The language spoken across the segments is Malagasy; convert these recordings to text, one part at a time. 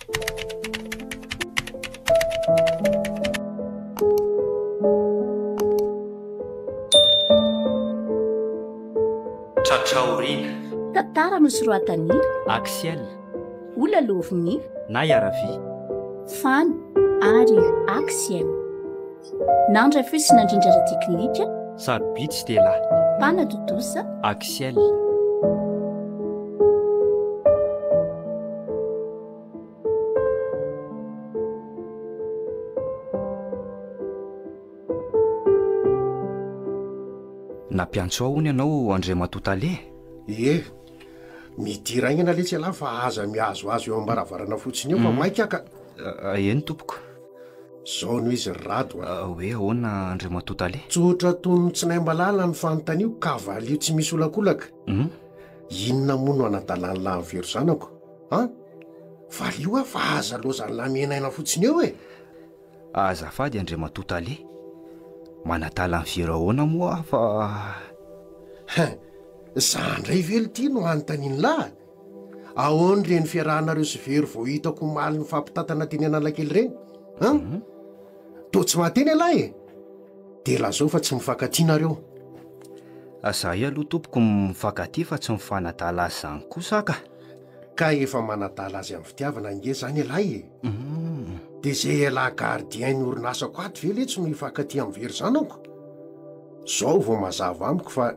Tratra aoriana. Tantara nosoratan'i. Axiel. Holalovin'i. Na Yaravy. Fano ary Axiel. Nandray feo sy nandrindra ara-teknika. Sarobidy Stella. Mpanatontosa. Axiel. Nampiantso ahy hono ianao Andriamatoa Tale? Ie. Midira haingana letsy ialahy fa aza mihazohazo eo am-baravarana fotsiny eo fa maika aho ka. Eny tompoko. Zao no izy ry Rado a. Hoe ahoana Andriamatoa Tale? Tsotra toy ny tsinaim-balala ny fanontaniako ka valio tsy misy olakolaka. Inona moa no anadalan'lah an'i Vero zanako? An? Valio aho fa aza lozan'lah miainaina fotsiny eo e! Azafady Andriamatoa Tale, manadala an'i Vero ahoana moa aho fa. Hein! Za ndray ve lty no anontanian'lah? Ahoana ireny fiarahanareo sy Vero vao hitako omaly nifampitantana teny Analakely ireny? An? Toa tsy mahateny ialahy e! Dia lazao fa tsy mifankatia nareo. Zahay aloha tompoko mifankatia fa tsy mifanadala azy izany kosa ka! Ka efa manadala azy amin'ny fitiavana ange izany ialahy e! Dia izay ialahy gardien ny orinasako ato ve letsy no hifankatia amin'ny Vero zanako? Izao vao mazava amiko fa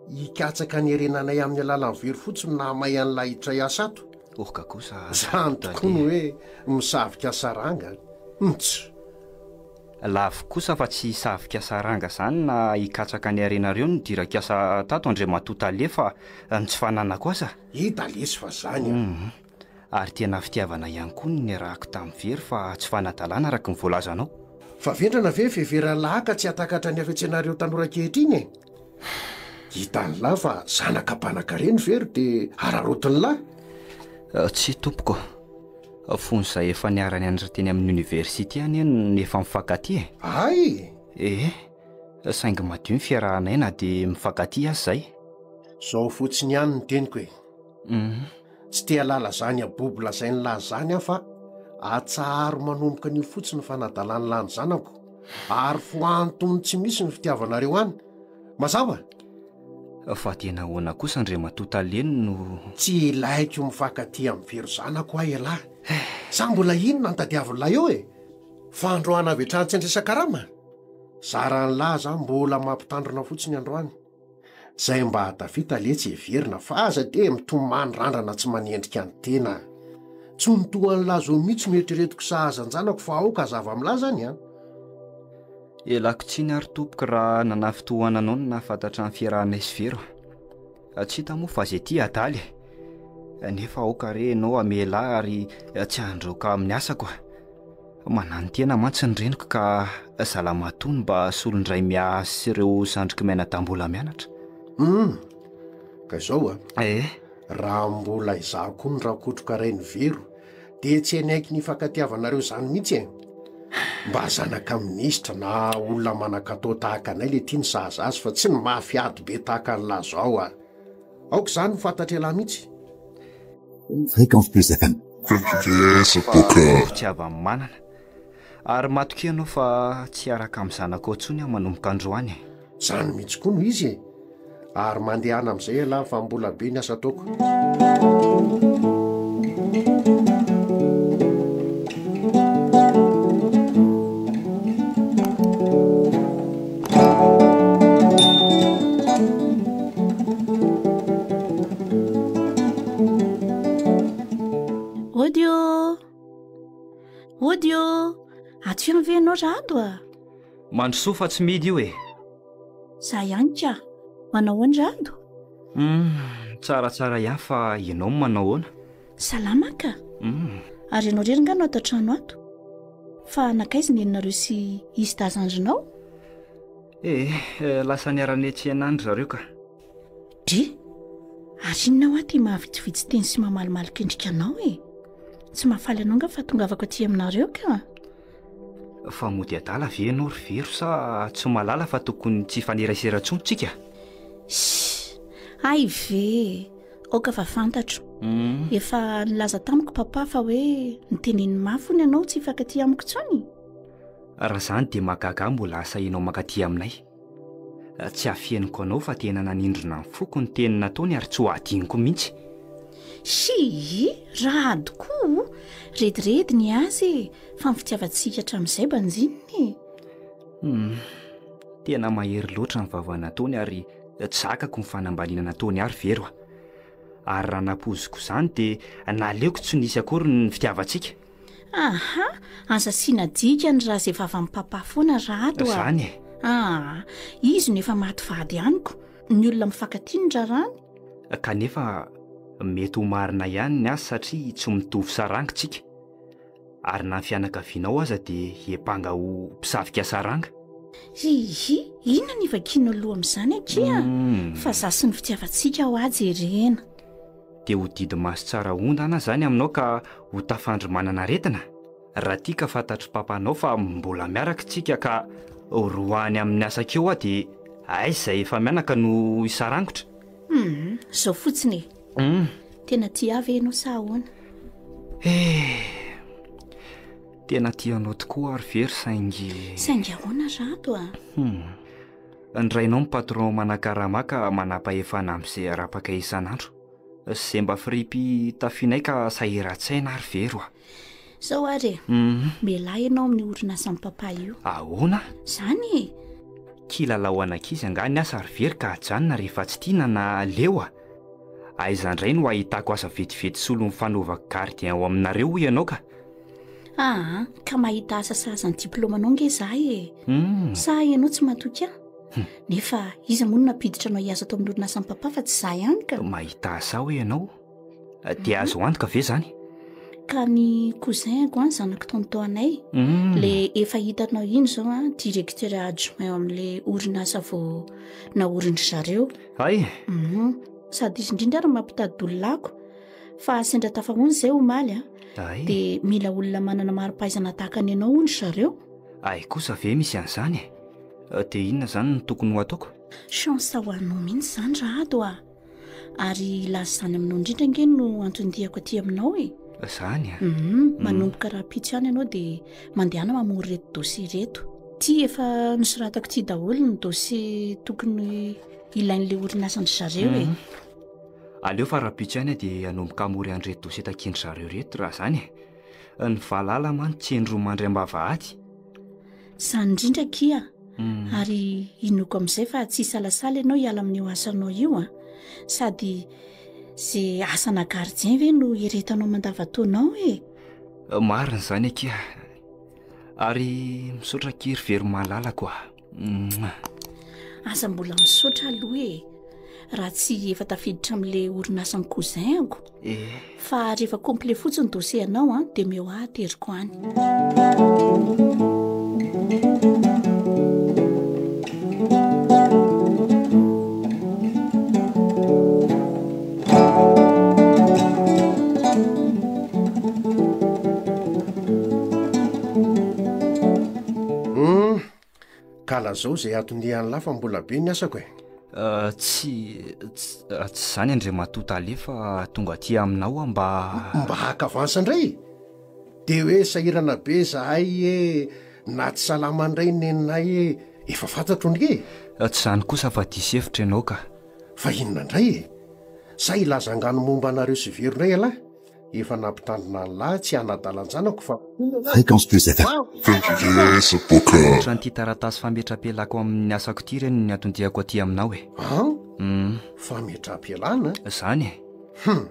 Hikatsaka ny harenanay amin'ny alalan'ny very fotsiny no nahamay an'ilay hitray asa ato. Orga kosa Izany tokoa no hoe misavika saranga. Mts. Lavo kosa fa tsy hisavika saranga izany na hikatsaka ny harenareo no nidirako asa tato Andriamatoa Tale fa ny tsy fananako asa. Hita lesy fa zany a! Ary tena fitiavana ihany koa no niarahako tamin'i Very fa tsy fanadalana araka ny voalazanao. Fa vendrana ve fiheveran'lah ka tsy hahatakatra ny hafetsenareo tanora ankehitriny e? Hitan'lah fa zanaka mpanakarena i Vero dia araraotin'lah? Tsia tompoko. Fony izahay efa niara-nianatra teny amin'ny oniversite anie no efa mifankatia e! Hay! Ee, saingy madio ny fiarahanay na dia mifankatia aza izahay. Izao fotsiny ihany ny teniko e! Tsy te halala zany abobo lazain'lah zany aho fa atsaharo manomboka anio fotsiny ny fanadalan'lah ny zanako ary foantony tsy misy ny fitiavanareo any. Mazava? Fa tena ahoana kosa Andriamatoa Tale no. Tsy ilaiko mifankatia amin'i Vero zanako aho ialahy. Sa mbola inona no tadiavin'lah eo e? Fandroahana avy hatrany tsy andraisan-karama? Zaran'lah za mbola mampitandrina fotsiny androany. Zay mba hahatafita letsy heverina fa aza dia mitomany randrana tsy manendrika ny tena. Tsy ho ny toa an'i Lazo mihitsy no eritreretiko sahaza an-janako fa aoka hazava milaza any an! Ialako tsiny ary tompoko raha nanafintohana anao ny nahafantatra ny fiarahanay sy Vero. Tsy hita moa fa zay tia adala e! Nefa aoka re ianao hamela ahy ary tsy handroaka amin'ny asako a! Mananotena mantsy ny reniko ka zalamatoa no mba solon-dray miahy azy sy ireo zandriko mianadahy mbola mianatra. Hum! Ka izao a! Eh! Raha mbola izaho koa no rakotroka Rainivelo dia tsy hanaiky ny hifankatiavanareo izany mihitsy e! Mba zanaka minisitra na olona manan-katao tahaka anay le tia ny sahaza azy fa tsy ny mafy ady be tahaka an'i Lazao a! Aoka izany ho fantatr'ialahy mihitsy. Fréquence Plus FM. Fitiava-manana. Ary matokia ianao fa tsy hiaraka amin'ny zanakao intsony aho manomboka androany e. Izany mihitsy koa no izy e! Ary mandehana amin'izay ialahy fa mbola be ny asa ataoko. Ody ô! Ody ô! Ato ihany ve ianao Rado a? Mandrosoa fa tsy mihidy io e! Za ihany ka! Manao ahoana Rado? Hum, tsaratsara ihany fa ianao no manao ahoana? Salama ka! Hum. Ary ianao irery nga no ato an-trano ato? Fa nankaiza neninareo sy izy dazandrinao? Eh, lasa niara-niantsena any ry zareo ka. Dry! Ary inona hoa ty mahavitsivitsy teny sy mamalimaly kendrika anao e? Tsy mahafaly anao nga fahatongavako aty aminareo ka? Fa mody adala ve ianao ry Vero sa tsy mahalala fa tokony tsy hifanerasera intsony tsika? Shh! Hay ve e! Aoka fa fantatro. Efa nilaza tamiko papa fa hoe niteneniny mafy hono ianao tsy hifankatia amiko intsony. Raha izany dia mahagaga ahy mbola asahinao mankaty aminay. Tsy afeniko anao fa tena nanindrona ny foko ny teny nataony ary tsy ho adinoko mihitsy. Hii, rado koa! Rediredy ny azy e, fa ny fitiavantsika hatramin'izay banjinina e. Hum, tena mahery loatra ny vava nataony ary tsy zakako ny fanambaniana nataony ahy ry Vero a. Ary raha nampoiziko izany dia naleoko tsy nisy akory ny fitiavantsika. Aha, aza asiana dikany raha izay vavan'i papa foana Rado a. Zany e. Aa, izy no efa maty vady amiko, ny olona mifankatia no raràny. Kanefa mety ho marina ihany ny azy satria tsy mitovy saranga tsika. Ary na ny fianakavianao aza dia hiampanga ho mpisavika saranga. Hihi, inona no ivakianao loha amin'izany akia? Fa za sy ny fitiavantsika hoa jerena. Dia ho didy maso tsara ondana zany aminao ka ho tafandry manana aretina? Raha tia ka fantatr'i papanao fa mbola miaraka tsika ka roahiny amin'ny asako eo aho dia aiza izay efa mianaka no hisarangotra? Hum, zao fotsiny e. Hum. Tena tia ahy ve ianao sa ahoana? Eh, tena tia anao tokoa aho ry Vero saingy. Saingy ahoana Rado a? Hum. Ny rainao ny patron manakarama ka manam-pahefana amin'izay arapaka isan'andro. Izay mba fripy tafianay ka sahiran-tsaina ary Vero a. Zao ary e, mialà ianao amin'io orinasan'i papa io. Ahoana? Zany e! Kilalao an'ankizy angaha ny asa ry Vero ka ajanona rehefa tsy tiana na leo a! Aiza indray no ahitako asa vetivety solon'ny fanaovako gardien ao aminareo hoy ianao ka! Aa, ka mahita asa sahaza ny diplaomanao nge za e! Sa ianao tsy matoky ahy? Nefa iza moa no nampiditra anao hiasa ato amin'ny orinasan'i papa fa tsy za ihany ka! Mahita asa hoy ianao? Dia azo antoka ve izany? Ka ny cousin-ko an, zanak'i tonton anay, le efa hitanao iny izao an, directeur adjoint ao amin'le orinasa vao naorin-dry zareo. Hay! Sady izy indrindra ary mampitady olona ako. Fa sendra tafahoana izay omaly an. Hay. Dia mila olona manana mari-pahaizana tahaka ny anao hono ry zareo. Hay kosa ve misy an'izany e? Dia inona izany no tokony ho ataoko? Chance ho anao mihitsy izany Rado a! Ary hilaza izany aminao indrindra ange no anton-diako aty aminao e. Izany a? Mhm, manomboka rahampitso ihany ianao dia mandehana mamory ireto dossier ireto. Ity efa nosoratako ity daholo ny dossier tokony ilain'ilay orinasan-dry zareo e. Aleo fa rahampitso ihany aho dia hanomboka hamory an'ireto dossier takian-dry zareo ireto raha izany e. Ny valala mantsy tsy indroa mandry am-bavahady. Izany indrindra akia. Ary inoako amin'izay fa tsy hisalasala ianao hiala amin'io asanao io an. Sady ze asana gardien ve no hieretanao mandavantaona ao e? Marina izany akia. Ary misaotra akia ry Vero malalako a. Mouah. Aza mbola misaotra aloha e. Raha tsy efa tafiditra amin'ilay orinasan'ny cousin-ko. Eh. Fa rehefa complet fotsiny dossier anao an, dia omeo ahy ateriko any. Hum, Ka lazao izay hatondian'lah fa mbola be ny asako e. Tsy, tsy izany Andriamatoa Tale fa tonga aty aminao aho mba. Mba haka avance indray? Dia hoe sahirana be izahay e, na tsy salama indray neninay e, efa fantatro ndry e. Tsy izany kosa fa diso hevitra ianao ka. Fa inona indray e? Sa hilaza angano momba anareo sy Vero indray ialahy? Efa nampitandrina an'lah tsy hanadalan-janako fa. Fréquence Plus FM. Ohatran'ity taratasy fametra-pialako amin'ny asako ity re no niaton-diako aty aminao e. An? Hum. Fametra-pialana? Zany e. Hum.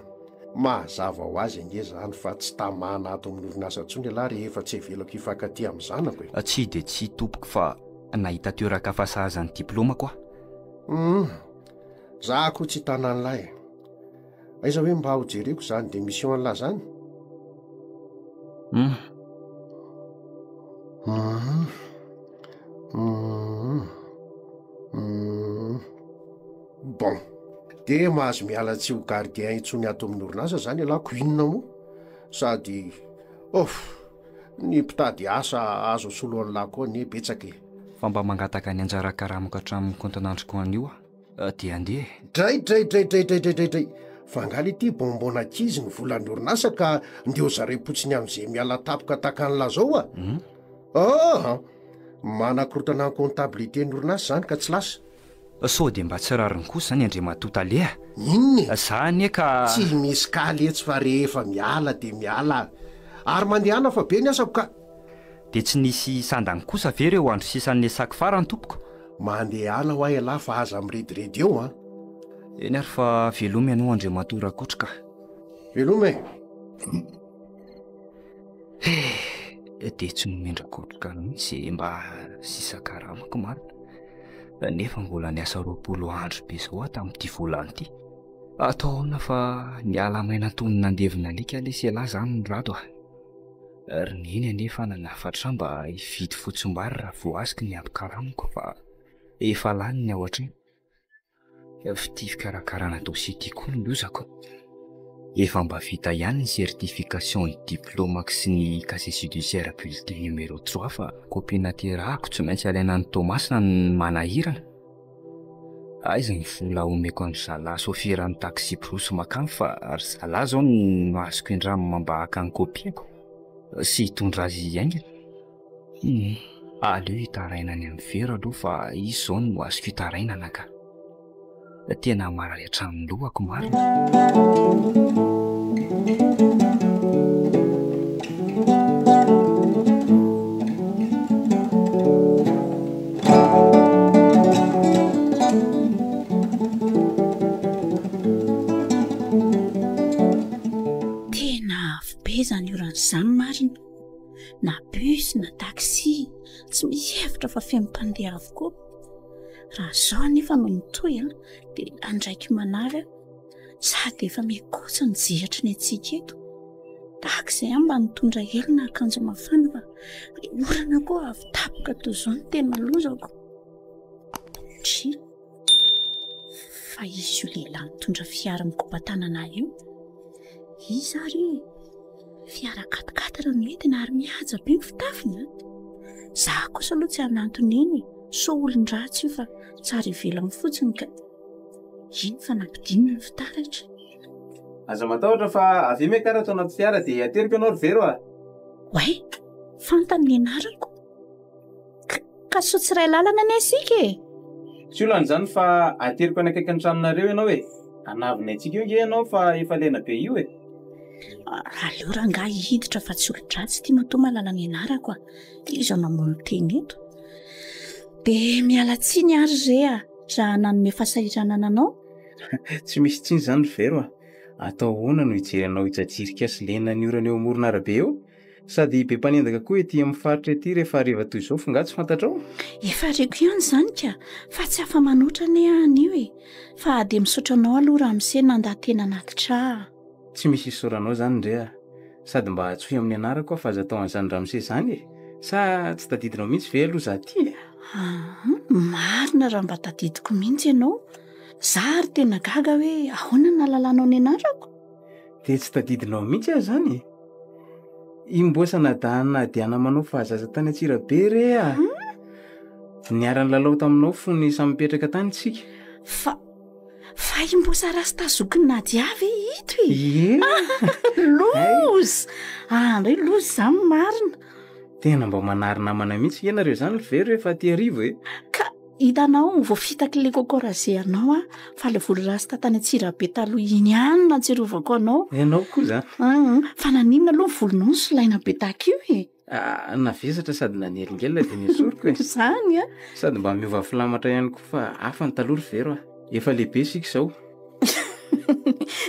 Mazava ho azy ange zany fa tsy tamana ato amin'ny orinasa intsony ialahy rehefa tsy avelako hifankatia amin'ny zanako e. Tsia dia tsia tompoko fa nahita toeran-kafa sahaza ny diplaomako aho. Hum. Za koa tsy hitana an'lah e. Aiza hoe mba ho jereko zany démission an'lah zany? Hum. Hum. Hum. Hum. Bon. De mahazo miala tsy ho gardien intsony ato amin'ny orinasa zany ialahy ko inona moa? Sady off ny mpitady asa azo asolo an'lah koa anie betsaka e. Fa mba mangataka ny anjara karamako hatramin'ny kaontin'androko anio aho. Dia andeha e. Dray dray dray dray dray dray dray dray. Fa angaha ity bonbon ankizy ny volan'ny orinasa ka ndeha ho zarem-potsiny amin'izay miala tapoka tahaka an'i Lazao a? Aa! Manakorotana ny comptabilité ny orinasa izany ka tsy lasa. Sao dia mba tsy rariny kosa izany Andriamatoa Tale a! Inona e? Za anie ka. Tsy misy kaly etsy fa rehefa miala dia miala. Ary mandehana fa be ny asako ka. Dia tsy nisy sandany kosa ve ireo andro sisan'ny esaky farany tompoko? Mandehana hoa ialahy fa aza mirediredy eo an! Eny ary fa veloma ianao Andriamatoa Rakoto ka. Veloma e! He! Dia tsy nomen-dRakoto mihitsy izay mba sisa karamako marina. Nefa mbola niasa 20 andro be izao aho tamin'ity volana ity. Atao ahoana fa niala maina toy ny nandevina alika lesy ialahy izany ny rado a! Ry neny anefa nanafatra ahy mba hividy fotsim-bary raha voazoko ny ambin-karamako fa efa lany ny ao an-trano. F'ity fikarakarana dossier ity koa no lozako. Efa mba vita ihany ny certification ny diplaomako sy ny casier judiciaire bulletin numéro trois fa copie naterahako tsy maintsy alaina any Toamasina no manahirana. Aiza ny vola omeko an-dry zalahy soferan'ny taxi brousse makany fa ry zalahy izao no azoko indramina mba haka ny copieko sy hitondra azy haingana. Hum, aleo hitaraina any amin'i Vero aloha fa izy izao no azoko itarainana ka. Tena marary hatramin'ny lohako marina. Tena avo be izany orana izany marina. Na bus na taxi, tsy misy hevitra fa feno mpandeha avokoa. Raha izao anefa no mitohy an, dia andraiko manavy aho. Sady efa mikotsy ny jehatry ny antsika eto. Tahaka izay aho mba nitondra elo na akanjo mafana fa ilay orana koa avy tampoka toy izao no tena lozako. Ndry! Fa izy io lehilahy mitondra fiara mikopa-tanana io. Iza ary e? Fiara quatre-quatre no entiny ary mihaja be ny fitafiny an! Za kosa aloha tsy hanantona eny e, sao olon-dratsy io fa tsara ivelany fotsiny ka. Iny fa nampidinina ny fitaratra. Aza matahotra fa avia miakara ato anaty fiara dia ateriko ianao ry Vero a! Oay! Fantany ny anarako. Ka soa tsy iray lalana anie isika e! Tsy olana izany fa ateriko any akaikin'ny tranonareo ianao e! Hanavina antsika eo ange ianao fa efa lena be io e! Aleo rangahy hiditra fa tsy olon-dratsy ity matoa mahalala ny anarako a! Iza no hamono tena eto? Dia miala tsiny ary re a! Raha nanome fahasahiranana anao. Tsy misy tsiny izany ry Vero a! Atao ahoana no hijery anao hijajirika sy lena ny orana eo amoron'arabe eo? Sady be mpanendaka koa ety amin'ny faritra ety rehefa hariva toy izao f'ngaha tsy fantatrao? Efa reko ihany izany ka, fa tsy afa-manoatra anie aho anio e! Fa dia misaotra anao aloha ramose nandà tena hanatitra ahy. Tsy misy isaoranao izany ndry a! Sady mba antsoy amin'ny anarako aho fa aza atao an'izany ramose izany e! Sa tsy tadidinao mihitsy ve aloha izaho ity e? Aa, marina raha mba tadidiko mihitsy ianao. Za ary tena gaga hoe ahoana no nahalalanao ny anarako? Dia tsy tadidinao mihitsy aho izany e? I Mbosa nadahan'i Nadiana manao fahazaza tany Antsirabe re a! Niara-nilalao taminao fony samy mipetraka tany isika. Fa, fa i Mbosa Rasta zokin'i Nadia ve ito e? Ie! Loza! Ah, ndray loza izany marina. Tena mba manary namana mihitsy ve nareo izany ry Vero rehefa aty Arivo e? Ka Hitanao, voafitak'ilay coco rasé anao aho, fa ilay volo rasta tany Antsirabe taloha iny ihany no nahatsiarovako anao. Ianao koa izany. Hum, fa naninona aloha ny volonao no solaina be tahaka io e? Ah, navesatra sady nanelingelina dia nesoriko e. Izany an? Sady mba miova filamatra ihany koa fa hafa ny taloha ry Vero a. Efa lehibe isika izao.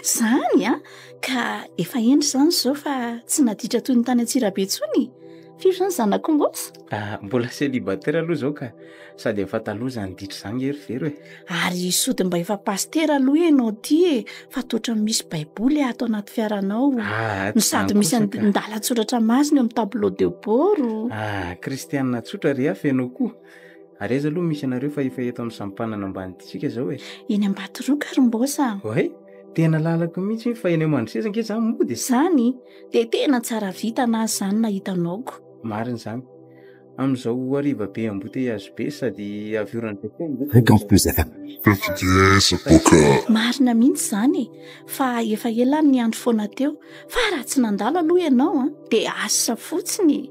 Izany an? Ka efa hendry izany izao fa tsy naditra toy ny tany Antsirabe intsony e? Firy izany zanak'i Mbosa? Ah, mbola célibataire aloha izao ka. Sady efa taloha izany ditra izany nge ry Vero e. Ary sody mba efa pasitera aloha ianao ity e, fa toa ohatran'ny misy baiboly ato anaty fiaranao. Ah, No tsy sady izany misy kosa ka. andalan-tsoratra masina eo amin'ny tableau de bord. Ah, kristianina tsotra ry aho feno koa. Ary aiza aloha misy anareo fa efa eto amin'ny sampanana ambanidia tsika izao e? Eny Ambatoroka ry Mbosa. Oay, tena lalako mihitsy iny fa eny Mandroseza ange za mody e. Izany? Dia tena tsara vintana aho izany nahita anao ko. Marina izany. Amin'izao hariva be embouteillage be sady avy orana be koa ange. Fréquence Plus FM. Marina mihitsy izany e! Fa efa ela aho niandry foana teo fa raha tsy nandalo aloha ianao an, dia asa fotsiny e!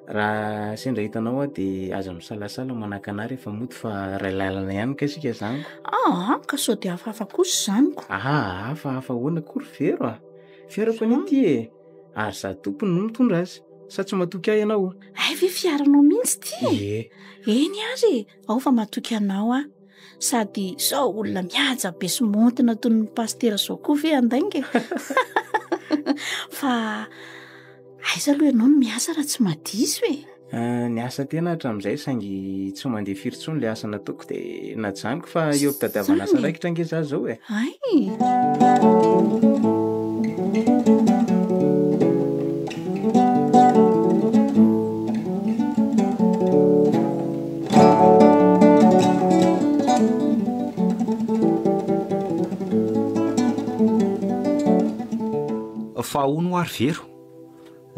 Raha sendra hitanao aho dia aza misalasala manakana ahy rehefa mody fa iray lalana ihany kay isika izany ko. Aa, ka sao dia hafahafa kosa izany ko. Aa, hafahafa ahoana akory Vero a! Fiarako anie ity e! Ary izaho tompony no mitondra azy. Sa tsy matoky ahy ianao? Hay ve fiaranao mihitsy ity e? Ie. Eny ary e, ao fa matoky anao aho. Sady izao olona mihaja be sy maontina toy ny pasitera izao koa ve handainga e? Fa aiza aloha ianao no miasa raha tsy madiso e? Eh, niasa tena hatramin'izay saingy tsy mandeha firy intsony ilay asa nataoko dia najanoko fa eo am-pitadiavana asa raikitra ange za izao e. Hay! Fa hono ary Vero,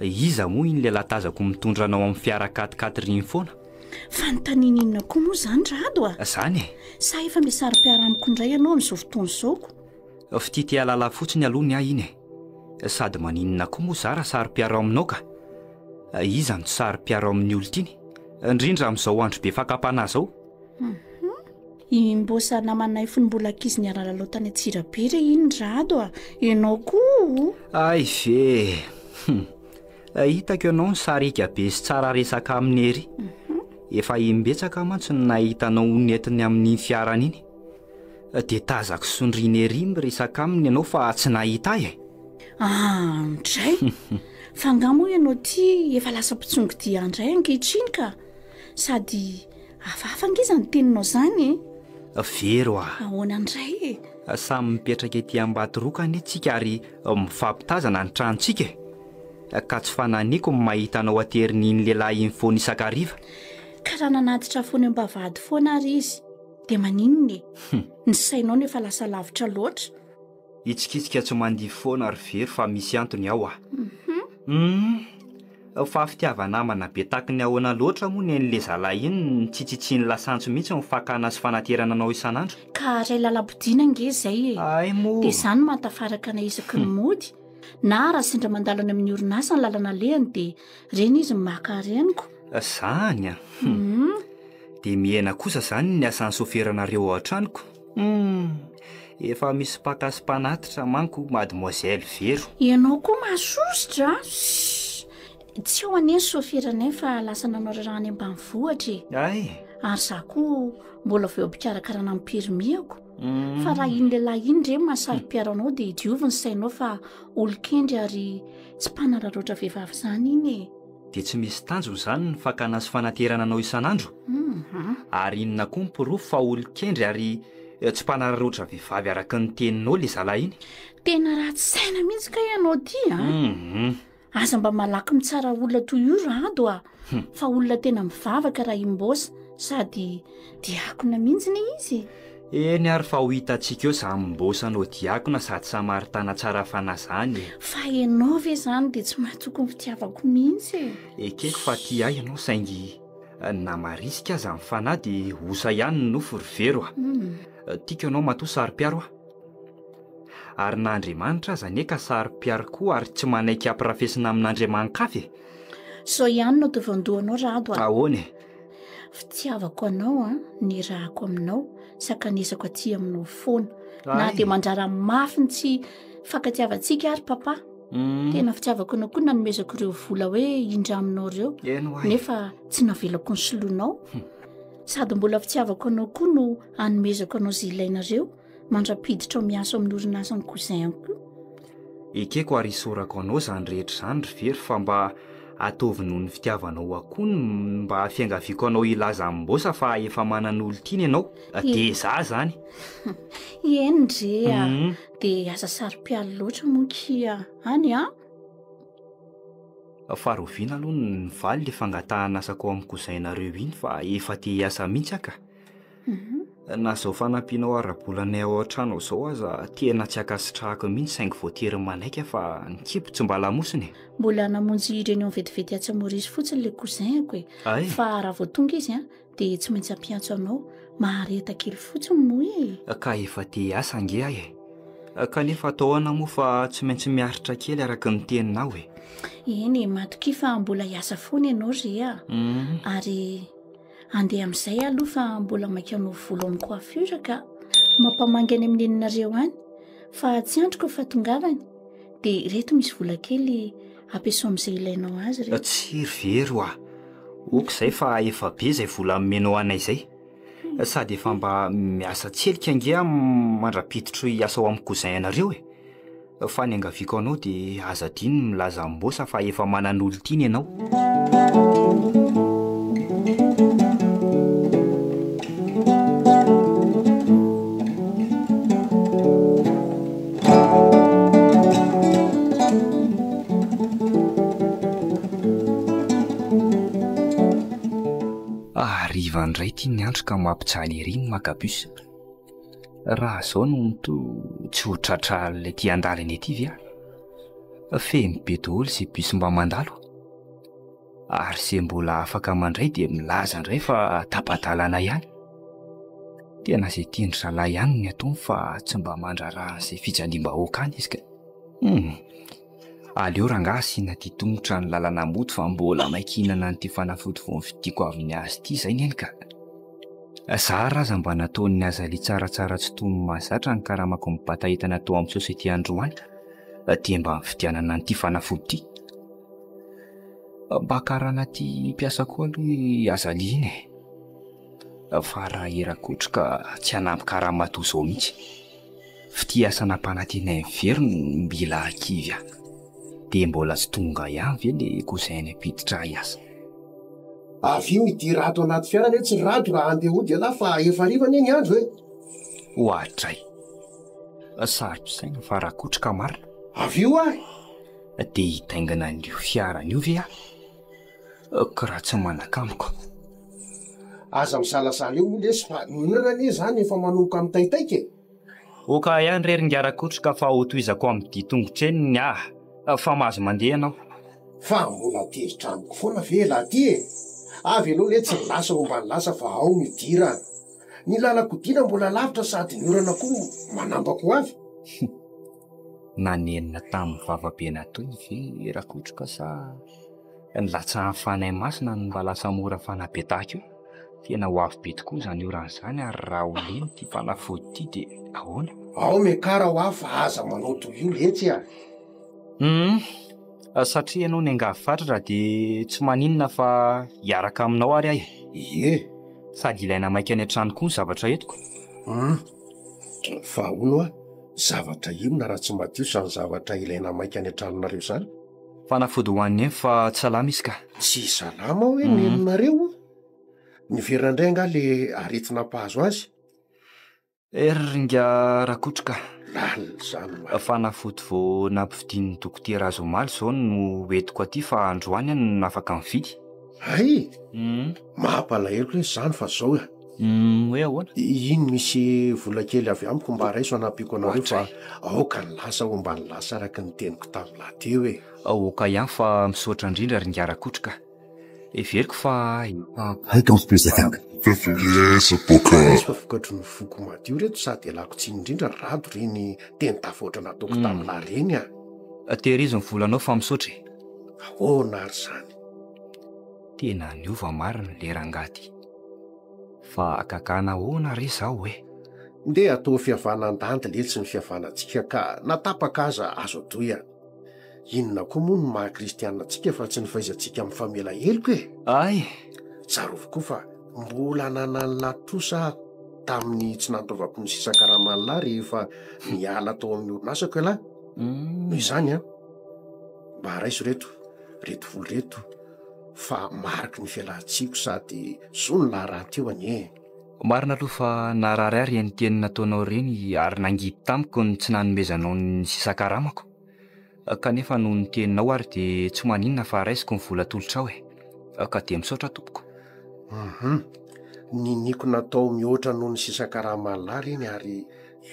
Iza moa iny lehilahy tazako mitondra anao amin'ny fiara quat-quatre iny foana? Fanontaniana inona koa moa izany Rado a? Izany e! Sa efa misaro-piara amiko indray ianao amin'izao fotoana izao ko? Fitia te hahalala fotsiny aloha ny ahy iny e! Sady maninona koa moa za raha saro-piaro aminao ka? Iza no tsy saro-piaro amin'ny olon-tiany? Indrindra amin'izao andro be fakam-panahy izao? I Mbosa namanay fony mbola ankizy niara-lalao tany Antsirabe re iny Rado a! Ianao koa o! Hay ve! Hum! Hitako ianao nisariaka be sy tsara resaka aminy ery. Efa imbetsaka mantsy no nahita anao nentiny amin'iny fiarany iny. Dia tazako sondriana ery miresaka aminy ianao fa tsy nahita ahy e! Andray! Fa angaha moa ianao ity efa lasa mpitsongodia indray ankehitriny ka? Sady Hafahafa ange izany teninao izany e! Vero a! Ahoana indray e? Samy mipetraka ety Ambatoroka anie tsika ary mifampitazana ny tranontsika e! Ka tsy fananiko ny mahita anao aterin'iny lehilahy iny foana isan-kariva. Ka raha nanatitra foana eo am-bavahady foana ary izy dia maninona e? Ny sainao no efa lasa lavitra loatra. Hitsikitsika tsy mandihy foana ry Vero fa misy antony ao a! Humm! Fa fitiava-namana be taky ny ahoana loatra moa nen'le zalahy iny nitsitsitsian'ny lasantsy mihitsy ny fakana sy fanaterana anao isan'andro? Ka ray lalam-podiana ange izay e! Hay moa! Dia izany no mahatafaraka anay isaky ny mody. Na raha sendra mandalo any amin'ny orinasa ny lalana alehany dia reny izy maka reniko. Zany an! Humm! Dia mihena kosa izany ny asan'ny soferanareo ao an-tranoko? Humm! Efa misy mpaka sy mpanatitra manko mademoiselle Vero. Ianao koa mahasosotra a! Shh! Tsy ao anie ny soferanay fa lasa nanao raharaha any ambanivohitra e! Hay! Ary za koa mbola vao eo am-pikarakarana ny permis-ako. Fa raha iny lehilahy iny re mahasaro-piaro anao dia diovy ny sainao fa olon-kendry ary tsy mpanararaotra vehivavy izany iny e! Dia tsy misy tanjona izany ny fakana sy fanaterana anao isan'andro? Ary inona koa ny porofo fa olon-kendry ary tsy mpanararaotra vehivavy araka ny teninao ilay zalahy iny? Tena ratsy saina mihitsy kay ianao ity a! Aza mba malaky mitsara olona toy io Rado a! Fa olona tena mivavaka raha i Mbôsa sady diakona mihitsy anie izy e! Eny ary fa ho hitantsika eo zany Mbôsa anao diakona sady samaritana tsara fanahy zany e! Fa ianao ve zany dia tsy mahatoky ny fitiavako mihitsy e! Ekeko fa tia ahy ianao saingy na marisika aza ny fanahy dia osa ihany ny nofo ry Vero a! Tiako ianao matoa saro-piaro aho. Ary na Andriamanitra aza anie ka saro-piaro koa ary tsy manaiky hampirafesina amin'Andriamani-kafa e! Izao ihany no ataovy an-dohanao Rado a! Ahoana e? Fitiavako anao an, ny irahako aminao, sakanesako aty aminao foana. Na dia mandrara mafy ny tsy fankatiavantsika ary papa. Mm. Tena fitiavako anao koa nanomezako ireo vola hoe indraminao ireo. Nefa tsy navelako ny solonao. Hmm. Sady mbola fitiavako anao koa no anomezako anao izay ilainareo. Mandra-piditra ao miasa ao amin'ny orinasan'ny cousin-ko. Ekeko ary isaorako anao izany rehetra izany ry Vero fa mba ataovy noho ny fitiavanao ahy koa ny mba fiangaviako anao hilaza amin'i Mbosa fa efa manana olon-tiana ianao, dia za izany. Eny ndre a! Dia aza saro-pialo loatra moa kia any an! Fa rahoviana aloha no nivaly ilay fangatahana asako ao amin'ny cousin-nareo iny fa efa te hiasa mihitsy aho ka. Na izao fanampianao ara-bola anay ao an-trano ao izao aza tena tsy ankasitrahako mihitsy saingy voatery manaiky aho fa ny kibo tsy mba lamosina e. Mbola namonjy réunion vetivety atsy Maurice fotsiny le cousin-ko e. Ay. Fa raha vao tonga izy an, dia tsy maintsy hampiantso anao. Mahareta kely fotsiny moa e. Ka efa te hiasa ange aho e. Kanefa atao ahoana moa fa tsy maintsy miaritra kely araka ny teninao e. Eny e, matokia fa mbola hiasa foana ianao ry a. Ary Andeha amin'izay aloha fa mbola maika hanao volo amin'ny coiffure ka. Mampamangy any amin'ny neninareo any fa tsy andriko ny fahatongavany. Dia ireto misy vola kely ampiasao amin'izay ilainao azy ireto. Tsia ry Vero a! Ok izay fa efa be izay vola nomenao anay izay. Sady efa mba miasa tselika ange aho mandra-piditro hiasa ao amin'ny cousin anareo e! Fa ny angaviako anao dia aza adino ny milaza amin'i Mbosa fa efa manan'olon-tiana ianao. Hariva indray ity ny andro ka mampijaly ery ny maka bus. Raha izao no mitohy tsy ho tratra alina ety an-dalana ety ve aho? Feno be daholo izay bus mba mandalo. Ary izay mbola afaka mandray dia milaza indray fa tapa-dalana ihany. Tena izay tian-dry zalahy ihany ny ataony fa tsy mba mandraharaha an'izay fijaliam-bahoaka any izy ka. Hum. Aleo rangahy asiana ity tongotra ny lalana mody fa mbola maika hihinana an'ity fanafody vao novidiako avy nihaza ity izay neny ka. Zara aza mba nataon'ny Azalia tsaratsara tsy toy ny mahazatra ny karamako mibata entana tao amin'ny société androany dia mba nividianana an'ity fanafody ity. Mba karana ty mpiasa koa aloha i Azalia iny e. Fa raha i Rakoto ka tsy hanampy karama toy izao mihitsy. F'ity asa nampanantenain'i Vero no mila hakivy ahy. Dia mbola tsy tonga ihany ve le cousin-ny hampiditra ahy hiasa? Avy io midira ato anaty fiara anie tsy rado raha handeha hody ialahy fa efa hariva anie ny andro e! Oadray! Saro-pisaina fa rakotroka marina. Avy io ahy! Dia hitaingina an'io fiarany io ve aho? Ka raha tsy manan-kamboka. Aza misalasala eo moa lesy fa ny orana anie izany efa manomboka mitaitaika e! Ok ihany re ry ingahy Rakotroka fa hotohizako amin'ny dia tongotra eny ny ahy fa mahazo mandeha ianao. Fa mbola tezitra amiko foana ve elah ty e? Avy aloha letsy ny lasa homba ny lasa fa ao no idirana. Ny lalan-kodiana mbola lavitra sady ny orana koa manambako ho avy. Nanenina tamin'ny vava be nataony ve Rakotroka sa nilatsahan'ny Fanahy Masina no mba lasa mora fanahy be tahaka io? Tena ho avy be tokoa izany orana izany ary raha ho lena ity fanafody ity dia ahoana? Ao miakara hoa fa aza manao toy io letsy a! Humm! Satria ianao niangavy fatratra dia tsy maninona fa hiaraka aminao ary aho e! Ie! Sady ilaina maika any an-trano koa ny zavatra entiko. Humm! Fa hono hoa, zavatra inona raha tsy madio izany zavatra ilaina maika any an-tranonareo izany? Fanafody ho an'i Neny fa tsy salama izy ka. Tsy salama hoe neninareo? Niverina indray angaha le aretina mpahazo azy? Ry Rakoto ka. Lalina izany marina. Fanafody vao nampividian'ny dokotera azy omaly izao no entiko aty fa androany aho no afaka mividy. Hay! Mampalahelo lesy izany fa zao e. Hoe ahoana? Iny misy vola kely avy amiko mba raiso hanampiako anareo fa aoka ny lasa homba ny lasa araka ny teniko tamin'lah teo e. Aoka ihany fa misaotra indrindra ry Ingahy Rakoto ka. Heveriko fa efa. Raiso fa vokatry ny foko madio reto sady ialako tsiny indrindra Rado reny teny tafahoatra nataoko tamin'lah reny a. Tehirizo ny volanao fa misaotra e. Ahoana ary izany? Tena niova marina le rangahy ty. Fa hagagana ahoana re zaho e? Ndeha atao fihavanandandy letsy ny fihavanantsika ka na tapaka aza azo atoy a! Inona koa moa no maha kristianina antsika fa tsy ny fahaizantsika mifamela heloka e! Ay! Tsarovy koa fa mbola nanan'lah trosa aho tamin'ny tsy nandoavako ny sisan-karaman'lah rehefa niala tao amin'ny orinasako ialahy. Noho izany an, mba raiso reto, reto vola reto. fa mariky ny fialantsiko sady zo ny laharan-teo anie e. Marina aloha fa narary ahy ireny teny nataonao ireny ary nangidy tamiko ny tsy nanomezanao ny sisan-karamako. Kanefa noho ny teninao ary dia tsy maninona fa raisiko ny vola atolotrao e. Ka dia misaotra tompoko. Hum. Niniako natao mihoatra noho ny sisan-karama an'lah ireny ary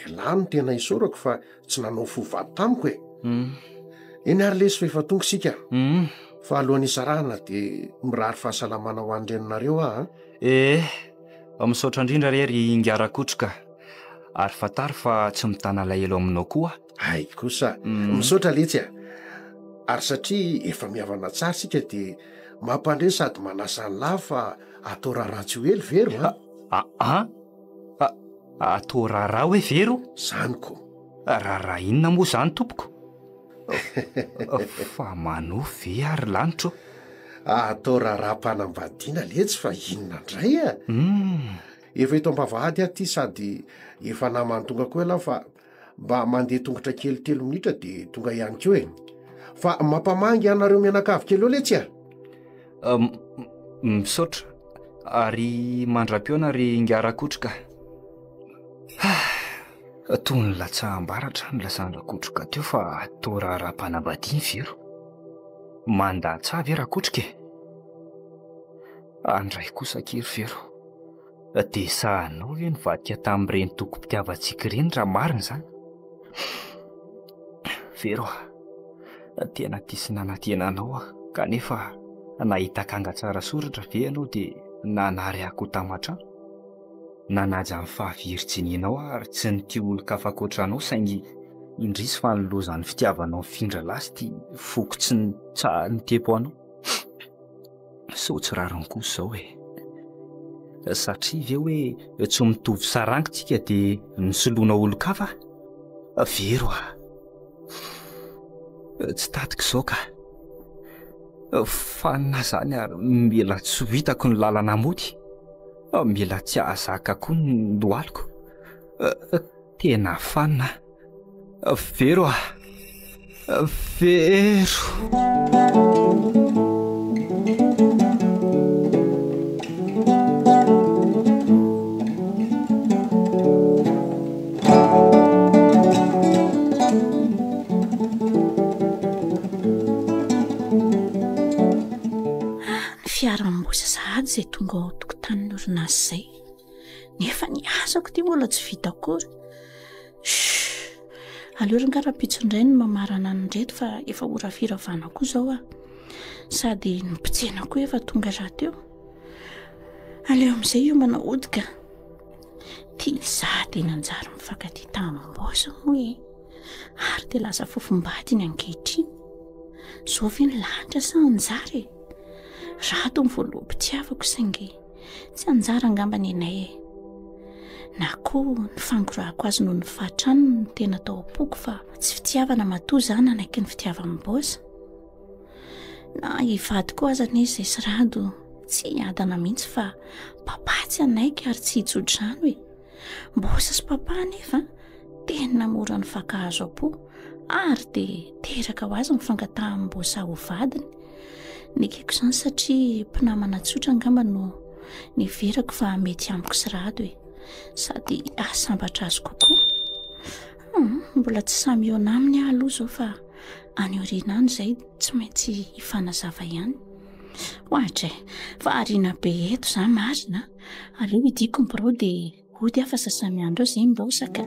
elah no tena isaorako fa tsy nanao fo vato tamiko e. Eny ary lesy fa efa tonga isika. Fa alohan'ny hisarahana dia mirary fahasalamana ho an'ny reninareo aho an. Ee, misaotra indrindra re ry Ingahy Rakotroka. Ary fantaro fa tsy mitana alahelo aminao koa aho. Hay kosa. Misaotra letsy a. Ary satria efa mihavana tsara isika dia mampandre sady manasa an'lah fa atao raharaha tsy ho ela Vero a. Aa! Atao raharaha hoe Vero? Zany ko. Raharaha inona moa izany tompoko? Fa manofy ve ary lanitro? Atao raharaham-panambadiana letsy fa inona indray a? Efa eto am-bavahady aho ity sady efa naman'ny tonga koa ialahy fa Mba mandeha tongotra kely telo minitra de tonga ihany koa e. Fa mampamangy anareo mianakavy kely eo letsy a. Misaotra ary mandra-pihaona ry ingahy Rakotroka. Toy ny latsaham-baratra ny lazan-dRakotroka teo fa toa raharaham-panambadiana vero. Mandatsa ve Rakotroka e? Andray kosa akia ry Vero. Dia sahanao ve nivadika tamin'ireny tokim-pitiavantsika ireny raha marina izany? Vero a, tena tia sy nanantena anao aho, kanefa nahita akanga tsara soratra ve ianao dia nanary ahy ho taman-trano? Nanaja ny fahavirjinianao aho ary tsy nitia olon-kafa ankoatra anao saingy indrisy fa nilozan'ny fitiavanao nifindra lasy ity foko tsy nitsaha-nitepo anao. Sao tsy rariny kosa izao e. Satria ve hoe tsy mitovy saranga tsika dia nisoloana olon-kafa? Vero a. Tsy tadiko izao ka. Fa na izany ary mila tsy ho hitako ny lalana mody. Mila tsy hahazaka koa ny lohaliko. Tena fanina a. Vero a! Vero! Ny fiara-mibosa sahady izay tonga ao an-tokotanin'ny orinasa izay. Nefa ny asako ity mbola tsy vita akory. Chut! Aleo ry nga rahampitso indray no mamarana an'ireto fa efa ora firavana koa izao aho. Sady ny mpitsena koa efa tonga rahateo. Aleo amin'izay hiomana hody ka. Ty izaho dia nanjary mifankatia tamin'i moa e. Ary dia lasa fofombadiny ankehitriny. Izao ve ny lanitra sa anjara e? Rado ny voaloham-pitiavako saingy Tsy anjara angamba ny anay e. Na koa ny fangorahako azy noho ny fahatrany no tena tao am-poko fa tsy fitiavana matoa za nanaiky ny fitiavan'i Bosa. Na hivady koa aza anie izay sy Rado tsy hiadana mihitsy fa papa tsy hanaiky ary tsy hitso-drano e. Bosa sy papa anefa tena mora nifankahazo am-po ary dia teraka ho azy ny fangatahan'i Bosa ho vadiny. Nekeko izany satria mpinamana tsotra angamba no niheverako fa mety amiko sy Rado e. Sady hahasambatra azy kokoa. Hmm, mbola tsy samy hihaona aminy aho aloha izao fa any aoriana any izay tsy maintsy hifanazava ihany. Ohatra e, variana be eto za marina. Aleo hidiako ny birao dia hody aho fa sasa-miandry eo izay mirosa ka.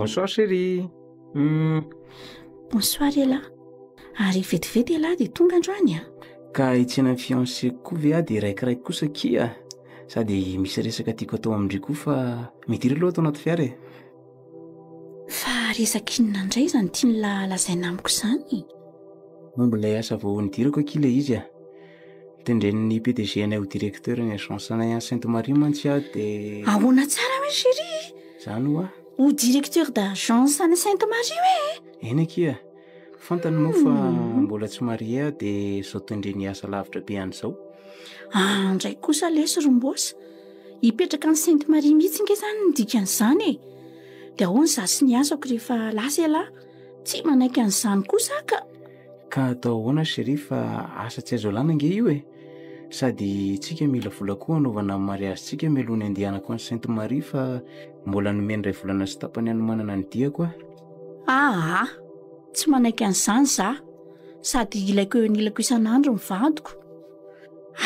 Bonsoir chérie. Hmm. Bonsoir Ella. Ary vetivety ialahy dia tonga androany a! Ka hitsena ny fiancé-ko koa ve aho dia raikiraiky kosa akia? Sady misy resaka tiako atao amin-dry koa fa midira aloha ato anaty fiara e! Fa resaka inona indray izany tian'lah lazaina amiko izany? Momba ilay asa vao nidirako akia ilay izy a! Tendren'ny PDG anay ho directeur ny agence anay any Sainte Marie mantsy aho dia. Ahoana tsara hoe chérie? Izany hoa. Ho directeur d'agence any Sainte Marie hoe e? Eny akia. Fantany moa fa mbola tsy marié aho dia izao tendreny hiasa lavitra be any izao. Ah, ndray kosa lesy ry Mbôsa. Hipetraka any Sainte Marie mihitsy nge izany ny dikan'izany e. Dia ahoana izaho sy ny asako rehefa lasa ialahy? Tsy manaiky an'izany kosa aho ka. Ka atao ahoana chérie fa asa tsy azo alana ange io e. Sady tsika mila vola koa hanaovana ny mariazintsika mialoha ny handehanako any Sainte Marie fa mbola nomeny iray volana sy tapany hanomanana ny diako aho. Aa! Tsy manaiky an'izany za. Sady ilaiko eo anilako isan'andro ny vadiko.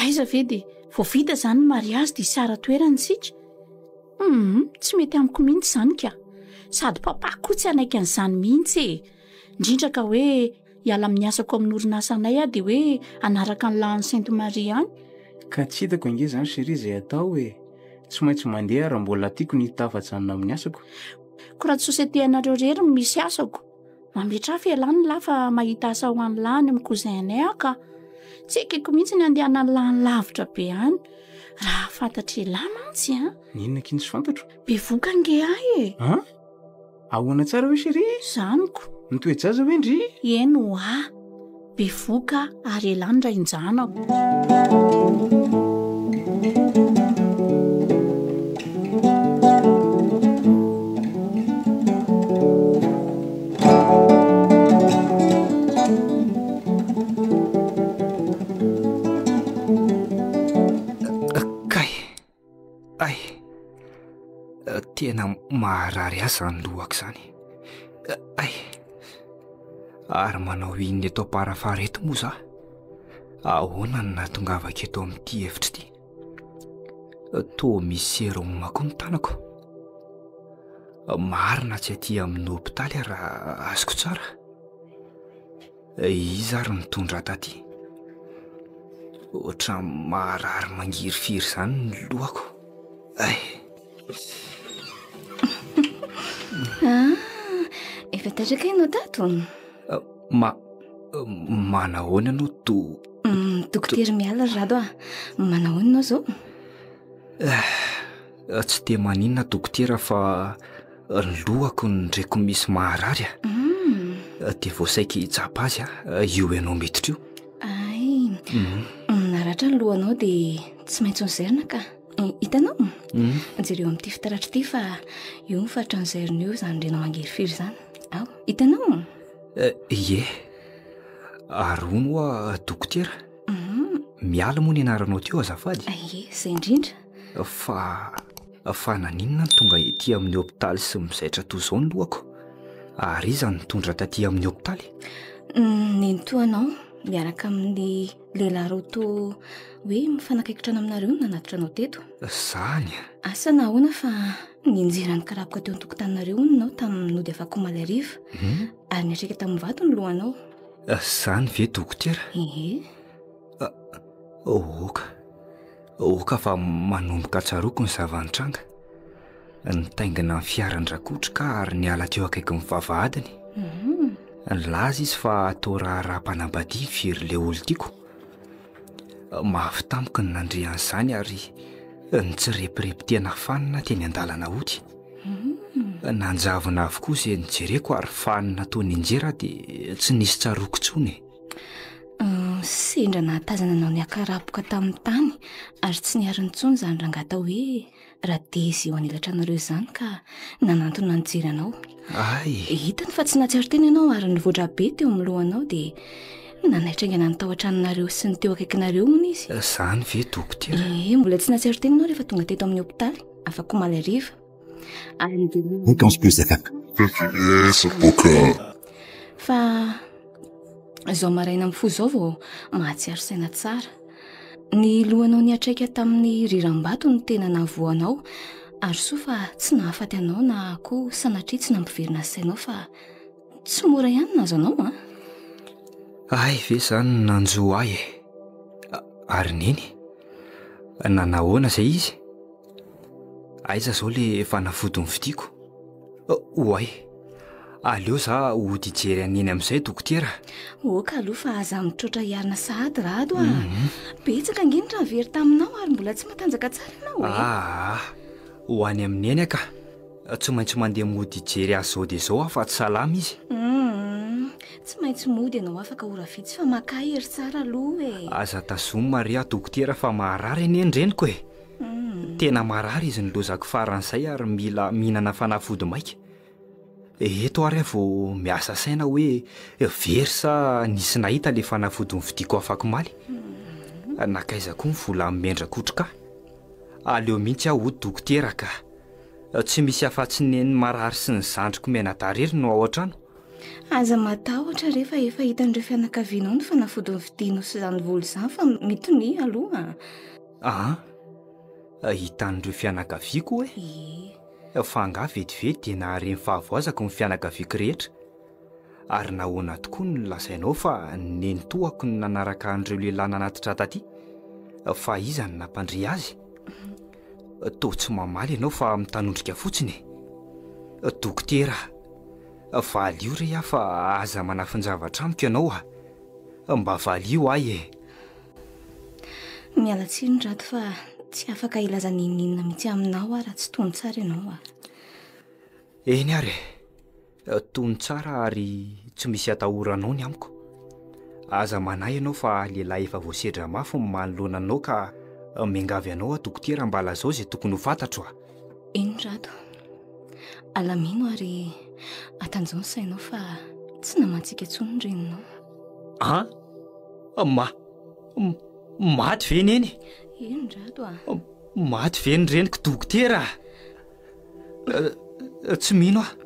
Aiza ve dia vao vita izany ny mariazy dia hisara-toerana isika? Humm, tsy mety amiko mihitsy izany ka. Sady papa koa tsy hanaiky an'izany mihitsy e. Indrindra ka hoe hiala amin'ny asako amin'ny orinasanay aho dia hoe hanaraka ny lahan'i Sainte Marie any. Ka tsy hitako ange izany chérie izay atao e. Tsy maintsy mandeha aho raha mbola tiako ny hitafajanona amin'ny asako. Ko raha tsy société anareo irery no misy asako. Mametraha fialana ny lahy fa mahita asa ho an'ny lahy any amin'ny cousin-nay aho ka. Tsy ekeko mihitsy ny handehanan'ny lahy any lavitra be any. Raha fantatr'ialahy mantsy an. N'inona akia no tsy fantatro? Bevoka ange ahy e. An? Ahoana tsara hoe chérie? Zaniko. Mitoe-jaza hoe ndry? Eny ho'a. Bevoka ary elah ny rain-janako. Kay! Ay! Tena maharary ahy izany lohako izany. Ay! Ary manao inona eto am-parafara eto moa za? Ahoana no nahatongavako eto amin'ity efitra ity? Toa misy sérum koa ny tanako. Marina tsy aty amin'ny hopitaly aho raha azoko tsara. Iza ary nitondra ahy taty? Ohatran'ny maharary mangirifiry izany ny lohako. Ay! Ah, efa tatraka ianao tato? Ma, manahoana ianao to? Mm, dokotera Mialy ry Rado a. Manahoana ianao izao? Eh, tsy dia maninona dokotera fa ny lohako no ndreko misy maharary a. Mm. Dia vao saiky hitsapa azy a, io ianao miditra io. Ay, Mm. naratra ny lohanao dia tsy maintsy nozairina ka. Eh, Hitanao? Mm. Jereo amin'ity fitaratra ity fa io ny faritra nozairina io izany renao mangirifiry izany. Ao, hitanao? Eh, Ie. Ary hono hoa dokotera? Mm. Mialy moa ny anaranao teo azafady? Ie, izay indrindra. Fa fa naninona no tonga ety amin'ny hopitaly sy mizaitra toy izao ny lohako? Ary iza no nitondra taty amin'ny hopitaly? Mm, Nenitoanao miaraka amin'ny lehilahy roa toa hoe mifanakaiky trano aminareo no nanatitra anao teto. Zany a! Asa na ahoana fa nianjera nikarapoka teo an-tokotaninareo hono ianao tamin'ny nody afak'omaly hariva. Hmm? Ary niatreka tamin'ny vato ny lohanao. Zany ve dokotera? Ehe. Oka. Oka fa manomboka tsaroako ny zava-nitranga. Nitaingina ny fiaran-dRakoto ka ary niala teo akaikin'ny vavahadiny. Nilaza izy fa atao raharaham-panambadiana firy ilay olon-tiako. Mafy tamiko ny nandre an'izany ary nitsirepirepy tena fanina teny an-dalana hody. Nanjavona avokoa izay nijereko ary fanina toa nianjera dia tsy nisy tsaroako intsony e. Sendra nahatazana anao niakarapoka tamin'ny tany ary tsy niarina intsony izany rangahy atao hoe Radezy eo an'elatranareo izany ka nanantona nijery anao. Ay! Hitany fa tsy nahatsiaro tena ianao ary nivoatra be teo amin'ny lohanao dia nanaitra haingana ny tao an-tranonareo sy ny teo akaikinareo hono izy. Izany ve dokotera? Ee, mbola tsy nahatsiaro tena ianao rehefa tonga teto amin'ny hopitaly afak'omaly hariva. Ary dia Fréquence Plus FM. Fa izao maraina mifoha izao vao mahatsiaro saina tsara. Ny lohanao niatraika tamin'ny riram-bato no tena nahavoa anao ary soa fa tsy nahafaty anao na koa sanatria tsy nampiverina ny sainao fa tsy mora ihany ny nahazo anao an! Hay ve izany no nanjo ahy e! Ary neny? Nanahoana izay izy? Aiza izao le fanafody novidiako? Oay! Aleo za hody hijery an'i Neny amin'izay dokotera. Oka aloha fa aza mitroatra hiarina sahady Rado a! Betsaka ange ny raha very taminao ary mbola tsy matanjaka tsara ianao e! Aa! Ho any amin'i Neny aho ka! Tsy maintsy mandeha mody hijery azy izao dia izao aho fa tsy salama izy. Humm! Tsy maintsy mody ianao afaka ora vitsy fa makà hery tsara aloha e! Aza tazomina re aho dokotera fa maharary anie ny reniko e! Tena marary izy nilozako faran'izay ary mila mihinana fanafody maika. Eto ary aho vao miasa saina hoe very sa nisy nahita ilay fanafody novidiako afakomaly. Nankaiza koa ny vola nomen-dRakotroka ahy? Aleo mihitsy aho hody dokotera ka. Tsy misy afa-tsy neny marary sy ny zandriko mianadahy irery no ao an-trano. Aza matahotra re fa efa hitan'ireo fianakavianao ny fanafody novidianao sy izany vola izany fa mitonia aloha a. Aa! Hitan'ireo fianakaviako hoe? Ie. Fa angaha vetivety dia nahare ny fahavoazako ny fianakaviako rehetra? Ary nahoana tokoa no lazainao fa nenitoako no nanaraka an'ireo lehilahy nanatitra taty? Fa iza no nampandre azy? Toa tsy mamaly ianao fa mitanondrika fotsiny e! Dokotera, valio re aho fa aza manafin-javatra amiko ianao a! Mba valio ahy e! Miala tsiny Rado fa tsy afaka hilaza n'inon'inona mihitsy aminao aho raha tsy tony tsara ianao a! Eny ary e! Tony tsara ary tsy misy atahoranao ny amiko. Aza manahy ianao fa lehilahy efa voasedra mafy ny manoloana anao ka miangavy anao aho dokotera mba lazao izay tokony ho fantatro a! Eny Rado, alamino ary atanjao ny sainao fa tsy namantsika intsony ny reninao. An? Ma. Maty ve neny? Eny Rado a! Maty ve ny reniko dokotera a? Eh, tsy mino aho.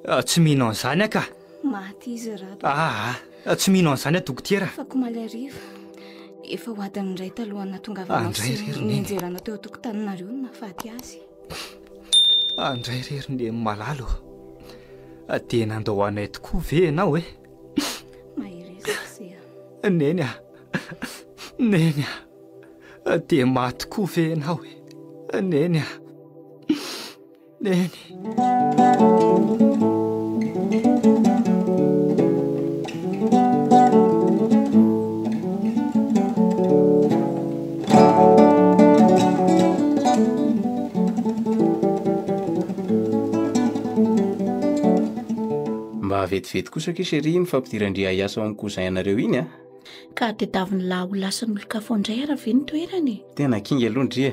Eh, tsy mino an'izany aho ka. Maty izy Rado. Aa, ah, tsy mino an'izany aho dokotera. Afaka omaly hariva. Efa ho adiny iray talohan'ny nahatongavanao Andray sy re ry neny. nianjerana teo an-tokotaninareo no nahafaty azy. Andray re ry neny malala ô. Dia nandao anay tokoa ve ianao e? Mahereza ry se a. Neny a! Neny a! Dia maty koa ve ianao e? Neny a! Neny! Mba vetivety kosa akia chérie iny fampidiran-dry hiasa ao amin'ny cousin anareo iny a! Ka tediavin'ny lahy ho lasan'olon-kafa ao indray ara ve ny toerany e? Tena kinga aloha ndry e!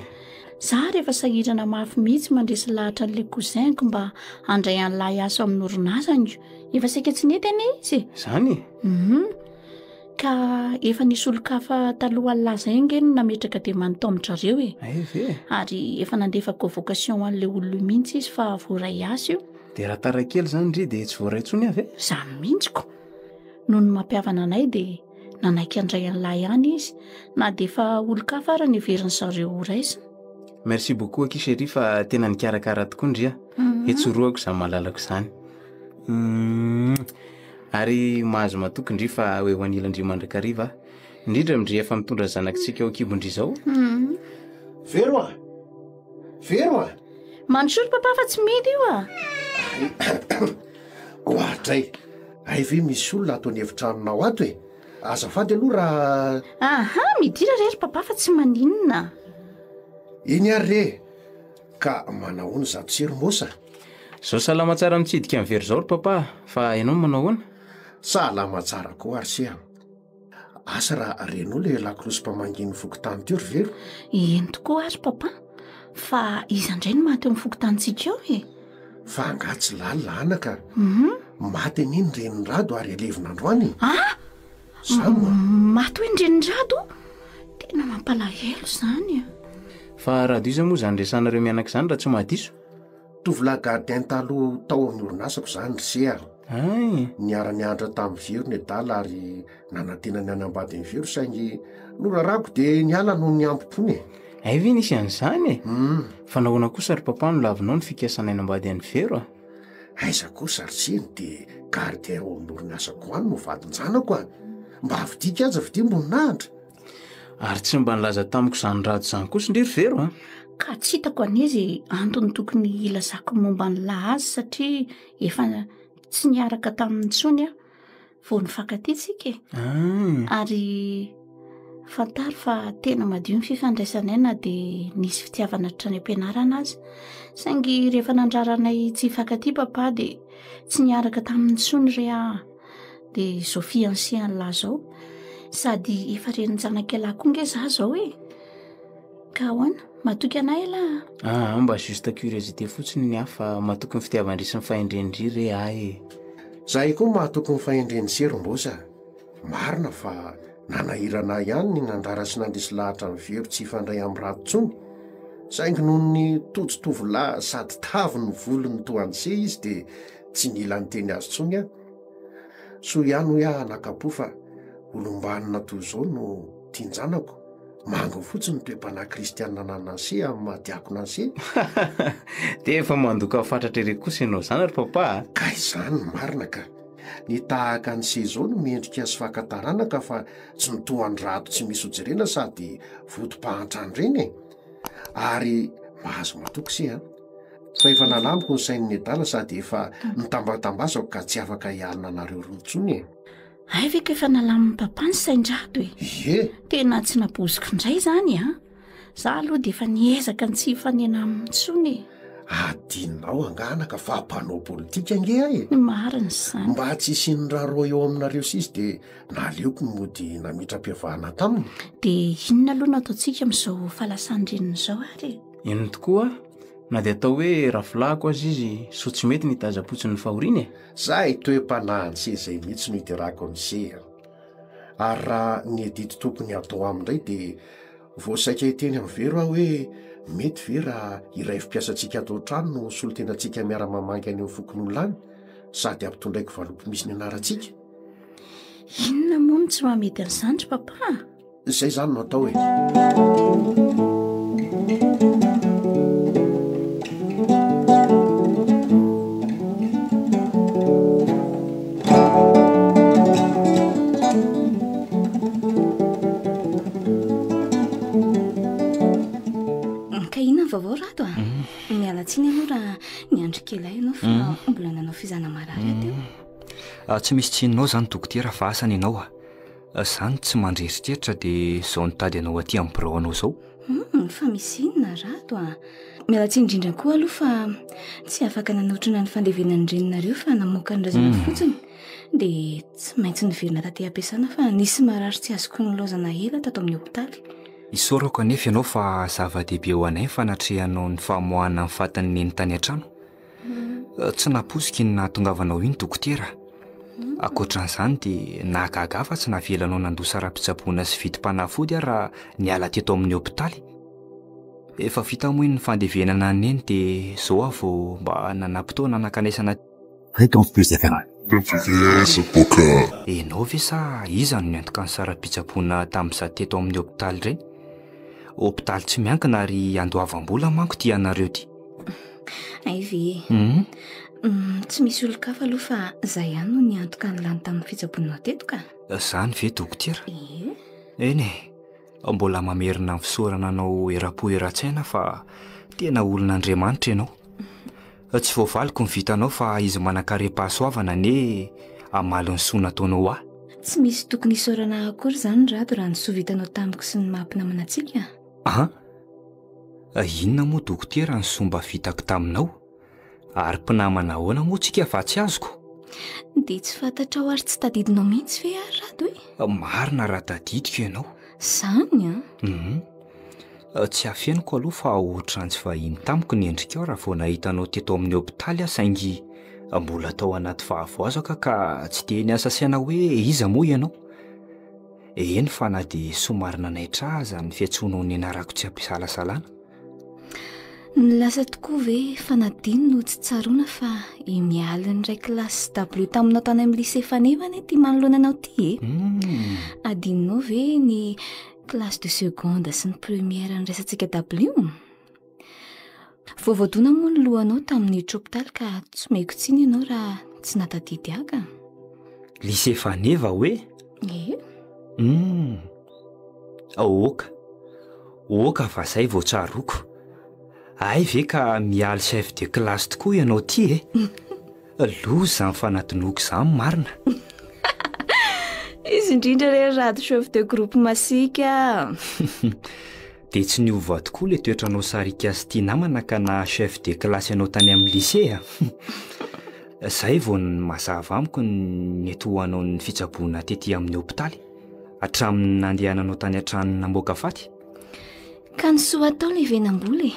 Za ary efa sahirana mafy mihitsy mandresy lahatra an'ilay cousin-ko mba handray an'lahy hiasa ao amin'ny orinasany. Efa saika tsy nety anie izy e! Zany e? Hum. Ka efa nisy olon-kafa talohan'lah zay ange no nametraka demande tao amin-dRareo e! Hay ve? Ary efa nandefa convocation ho an'ilay olona io mihitsy izy fa voaray asa io. Dia raha tara kely zany ndry dia tsy voaray intsony aho ve? Zany mihitsy ko! Noho ny mampihavana anay dia nanaiky handray an'lah ihany izy na dia efa olon-kafa ara ny heverin'ny zareo ho raisina. Merci beaucoup akia chérie fa tena nikarakara tokoa ndry a. Etsorohako izany malalako izany. Ary mahazo matoky ndry fa ho eo anilan-dry mandrakariva aho. Indrindra ndry efa mitondra zanakitsika ao an-kibon-dry izao. Vero a! Vero a! Mandrosoa ry papa fa tsy mihidy io a! Oadray! Hay ve misy olona ato an'efitranonao ato e? Azafady aloha raha. Aha, midira re ry papa fa tsy maninona. Eny ary re e! Ka manahoana izato sery Mosa? Zao salama tsara mitsidika an'i Vero zao ry papa a! Fa ianao manao ahoana? Salama tsara koa ary se a! Asa raha renao le lakolosy mpamangin'ny fokontany teo ry Vero? Eny tokoa ary papa, fa iza indray no maty eo amin'ny fokontanintsika eo e? Fa angaha tsy lalina anaka? Maty anie ny renin'i Rado ary alevina androany e! Ah! Zany moa? Maty hoe ny renin'i Rado? Tena mampalahelo izany a! Fa Rado iza moa izany resahanareo mianaka izany raha tsy mahadiso? Tovolahy gardien taloha tao amin'ny orinasako izany ry se a! Hay! Niara-nianatra tamin'i Vero ny adala ary nanantena ny hanambady an'i Vero saingy norarako dia niala noho ny hambom-pony e! Hay ve nisy an'izany e? Fa nahoana kosa ry papa no lavinao ny fikasana hanambady an'i Vero a? Aiza kosa ry se ny dia gardien ao amin'ny orinasako any no vadin-janako a! Mba vidiako aza vidiam-boninahitra! Ary tsy mba nilaza tamiko izany rado izany kosa ndry ry Vero a! Ka tsy hitako anie izay antony tokony hilazako ny momba ny lahazy satria efa tsy niaraka taminy intsony aho vao nifankatia tsika e. Ah. Ary fantaro fa tena madio ny fifandraisanay na dia nisy fitiavana hatrany am-pianarana aza. Saingy rehefa nandraranay tsy hifankatia papa dia tsy niaraka taminy intsony re aho. Dia izao fiancé an'lah izao. Sady efa renin-janak'ialahy koa nge za izao e. Ka ahoana? Matoky anah elah a? Aa mba juste curiosité fotsiny ny ahy fa matoky ny fitiavan-dry sy ny fahendren-dry re ahy e. Zahay koa mahatoky ny fahendren'i se ry Mbosa a! Marina fa. Nanahirana ahy ihany ny nandrara sy nandresy lahatra an'i Vero tsy hifandray amin'i Rado intsony, saingy noho ny tojo tovolahy sady tavy ny volony toa an'i Se izy dia tsy nila niteny azy intsony aho. Soa ihany hoy aho anakam-po fa olom-banona toy izao no tian-janako, manga fotsiny ny toe-panahy kristiana ananan'i Se amin'ny maha diakona an'i Se. Dia efa mandoka fatratra ery kosa ianao izany ry Papa a! Ka izany no marina ka! Ny tahaka an'i se zao no mendrika sy faka-taranaka fa tsy ny toa an'i Rado tsy misy ho jerena sady vodim-pahantrana ireny e! Ary mahazo matoky se a! Fa efa nalamiko ny sain'i Nedala sady efa nitambatambazako ka tsy afaka hialona anareo roa intsony e! Hay ve ka efa nalamin'i Papa ny sain-dRado e! Ie! Tena tsy nampoiziko indray izany a! Za aloha dia efa niezaka ny tsy hifanena aminy intsony e. Adinonao angaha anaka fa mpanao politika ange aho e. Marina izany. Mba tsy hisian'ny raroa eo aminareo sy izy dia naleoko ny mody namitram-piavahana taminy. Dia inona aloha no ataontsika amin'izao fahalasan-dreniny izao ary e? Inona tokoa, na dia atao hoe ravolahiko aza izy, soa tsy mety ny hitazam-potsiny ny fahoriany e. Zay toe-panahin'i se izay mihitsy no iderako an'i se a. Ary raha ny adidy tokony hatao aminy indray dia vao saika hiteny amin'i Vero aho hoe mety ve raha iray mpiasantsika ato an-trano no solontenantsika miara-mamangy any amin'ny fokonolona any sady ampitondraiko valopy misy ny anarantsika? Inona moa no tsy mahamety an'izany ry papa a? Izay izany no atao e. Ka inona ny vaovao Rado a? Mm. Miala tsiny aloha raha niandry kely ahy ianao fa mm. mbola nanao fizahana marary aho teo. Mm. Ah, tsy misy tsininao izany dokotera fa asany ianao a. Za no tsy mandry eritreritra dia izao nitady anao aty amin'ny birao anao izao. Humm, fa misy inona Rado a? Miala tsiny indrindra koa aloha fa tsy afaka nanotrona ny fandevenan'ny reninareo fa namoaka ny razana hmm. fotsiny. Dia tsy maintsy niverina taty am-piasana fa nisy marary tsy azoko nilaozana ela tato amin'ny hopitaly. Isaorako anefa ianao fa zava-dehibe ho anay ny fanatrehanao ny famoahana ny fatin'i Neny tany an-trano. Tsy nampoiziko iny nahatongavanao iny dokotera. Ankoatran'izany dia nahagaga ahy fa tsy navelanao nandoa saram-pitsaboana sy vidim-panafody aho raha niala teto amin'ny hopitaly. Efa vita moa iny ny fandevenana an'i Neny dia izao aho vao mba nanam-potoana nankanesana Fréquence Plus FM. Enao ve sa iza no niantoka ny saram-pitsaboana tamin'izaho teto amin'ny hopitaly ireny? Hopitaly tsy miankina ary andoavam-bola manko ity anareo ity. Hay ve e. Hmm? Mm, tsy misy olon-kafa aloha fa za ihany no niantoka ny lany tamin'ny fitsaboanao teto ka. Zany ve dokotera? Ie. Eny e, mbola mamerina ny fisaorana anao eram-po eran-tsaina fa tena olon'Andriamanitra ianao. Tsy voavaliko ny vitanao fa izy manan-karem-pahasoavana anie hamaly ny soa nataonao ahy. Tsy misy tokony hisaorana ahy akory izany Rado raha ny soa vitanao tamiko sy ny maha mpinamana antsika. An? Inona moa dokotera ny soa mba vitako taminao? Ary mpinamana ahoana moa tsika fa tsy azoko? Dia tsy fantatrao ary tsy tadidinao mihitsy ve ary Rado e? Marina raha tadidiko ianao. Zany an? Hum. Tsy afeniko aloha fa ohatran'ny tsy vahiny tamiko ny endrikao raha vao nahita anao teto amin'ny hopitaly aho saingy mbola tao anaty fahavoazako aho ka tsy dia niasa saina hoe iza moa ianao. Eny fa na dia somary nanaitra ahy aza ny fiantsoanao ny anarako tsy am-pisalasalana. Ny lasa tokoa ve fanadino no tsy tsaroana fa i Mialy niray kilasy dabilio taminao tany amin'ny lycée Faneva anie ity manoloana anao ity e. Hmm. Adinonao ve ny classe de seconde sy ny première niraisantsika dabilio? Vao voadona moa ny lohanao tamin'ny hopitaly ka tsy omeko tsiny ianao raha tsy nahatadidy ahy ka. Lycée Faneva hoe? Ie. Hum. Aoka. Aoka fa zay vao tsaroako. Hay ve ka mialy chef de classe tokoa ianao ty e? Loza izany fanadinoako izany marina. Izy indrindra re Rado chef de groupe masiaka a. Dia tsy niova tokoa ilay toetranao sariaka sy tia namana ka naha chef de classe anao tany amin'ny lycée a. Izay vao mazava amiko ny nety ho anao ny fitsaboana tety amin'ny hopitaly, hatramin'ny nandehananao tany an-trano namoaka faty. Ka ny soa atao levenam-bola e.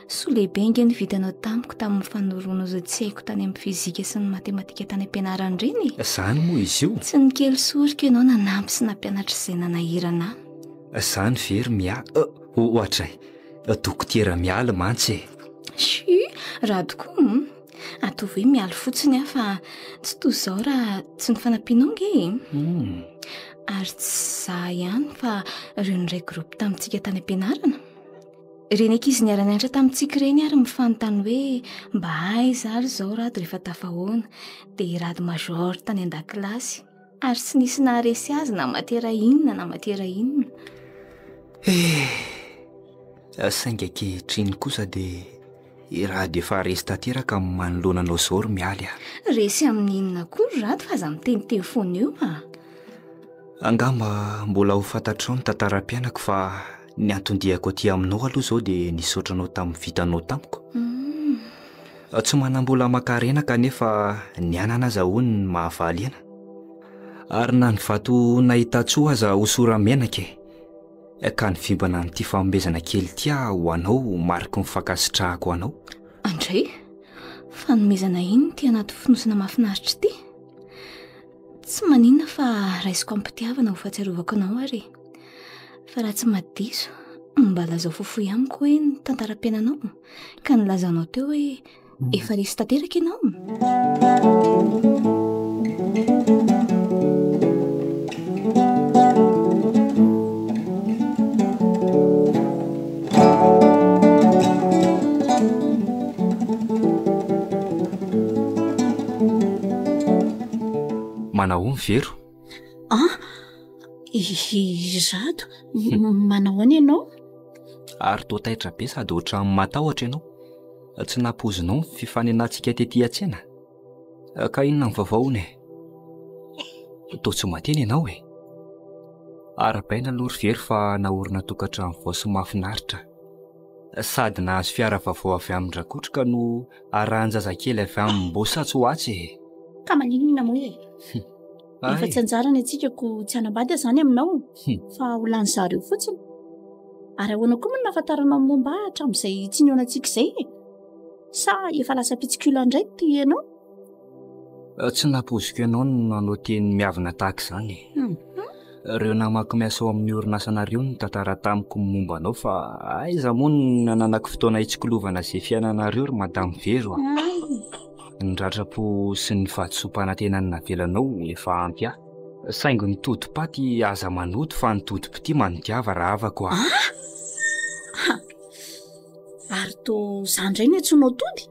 Soa lehibe ange ny vitanao tamiko tamin'ny fanoroanao izay tsy haiko tany amin'ny fizika sy ny matematika tany am-pianarana ireny e. Izany moa izy io? Tsy nikely sorika ianao nanampy sy nampianatra izay nanahirana ahy. Izany ve ry Mia? Ohatray, dokotera Mialy mantsy e. Chut, Rado koa hum. Ataovy hoe Mialy fotsiny aho fa tsy toy izao raha tsy ny fanampianao ange e. Ary tsy izaho ihany fa ireo niray groupe tamintsika tany am-pianarana. Ireny ankizy niara-nianatra tamintsika ireny ary mifanontany hoe mba aiza ary izao Rado rehefa tafahoana. Dia i Rado major tany an-dakilasy. Ary tsy nisy naharesy azy na matiera inona na matiera inona. Eh! Saingy ankehitriny kosa dia i Rado efa resy tanteraka amin'ny manoloana anao izao ry Mialy a! Resy amin'ny inona koa ry Rado fa aza miteniteny foana eo a! Angamba mbola ho fantatrao ny tantaram-piainako fa ny anton-diako aty aminao aloha izao dia nisaotra anao tamin'ny vitanao tamiko. Tsy manam-bola aman-karena kanefa ny anana aza hono ny mahavaly hena. Ary na ny vato nahitan-tsoa aza hosora-menaka e. Ka nivimbina an'ity fanomezana kely ity aho ho anao ho mariky ny fankasitrahako anao. Andray, fanomezana inona ity anaty fonosana mahafinaritra ity? Tsy maninona fa raisiko am-pitiavana ho fahatsiarovako anao ary e. Fa raha tsy madiso, mba lazao fohifohy amiko hoe ny tantaram-piainanao ka nilazanao teo hoe efa resy tanteraka ianao. Manahoana Vero? Ah, i Rado, manahoana ianao? Ary toa taitra be sady ohatran'ny matahotra ianao. Tsy nampoizinao ny fifanenantsika tety an-tsena? Ka inona ny vaovao hono e? Toa tsy mateny ianao e? Arahabaina aloha ry Vero fa naorina tokantrano vao sy mahafinaritra. Sady nahazo fiara vaovao avy amin-dRakotroka no arahan-jazakely avy amim-bosa tsy ho atsy e! Ka maninona moa e? Efa tsy anjara ny antsika ko tsy hanambady aho izany aminao fa ho lany zareo fotsiny. Ary ahoana koa moa no nahafantaranao ny momba ahy hatramin'izay tsy nihaonantsika izay e? Sa efa lasa mpitsikilo indray ity ianao? Tsy nampoiziko ianao no nanao teny miavona tahaka izany e. Ireo namako miasa ao amin'ny orinasanareo no nitantara tamiko ny momba anao fa aiza moa no nananako fotoana hitsikilovana izay fiainanareo ry Madame Vero a. Ny ratram-po sy ny fahadisoam-panantenana navelanao efa ampy ahy. Saingy ny todi-paty aza manody fa ny todi-pitia manodiava rahavako a. Ah! Ary toa izaho indray no antsoinao tody?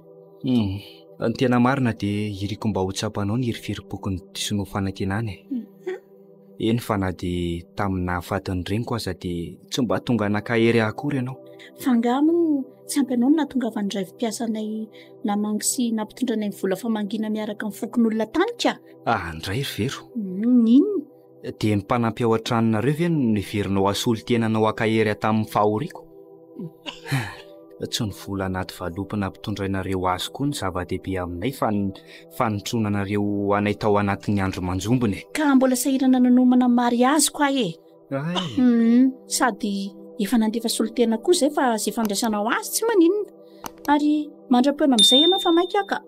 Hum, ny tena marina dia iriko mba ho tsapanao ny hirifirim-poko ny disonao fanantenana e. Eny fa na dia tamin'ny nahafaty ny reniko aza dia tsy mba tonga nankahery ahy akory ianao. Fa angaha moa tsy ampy anao ny nahatongavan'ny raivo mpiasanay namangy sy nampitondra anay ny vola famangiana miaraka amin'ny fokonolona tany ka? Ah, ndray ry Vero. Hum, inona? Dia ny mpanampy ao an-tranonareo ve no neverinao hasolo tena anao hankahery ahy tamin'ny fahoriako? Tsy ny vola anaty valopy nampitondrainareo azy koa no zava-dehibe aminay fa ny fanotronanareo anay tao anatin'ny andro manjombona e. Ka mbola sahirana nanomana mariaziko aho e. Ay. Hum, sady efa nandefa solontena koa izay fa izay fandraisanao azy tsy maninona. Ary mandra-poana amin'izay ianao fa maika aho ka.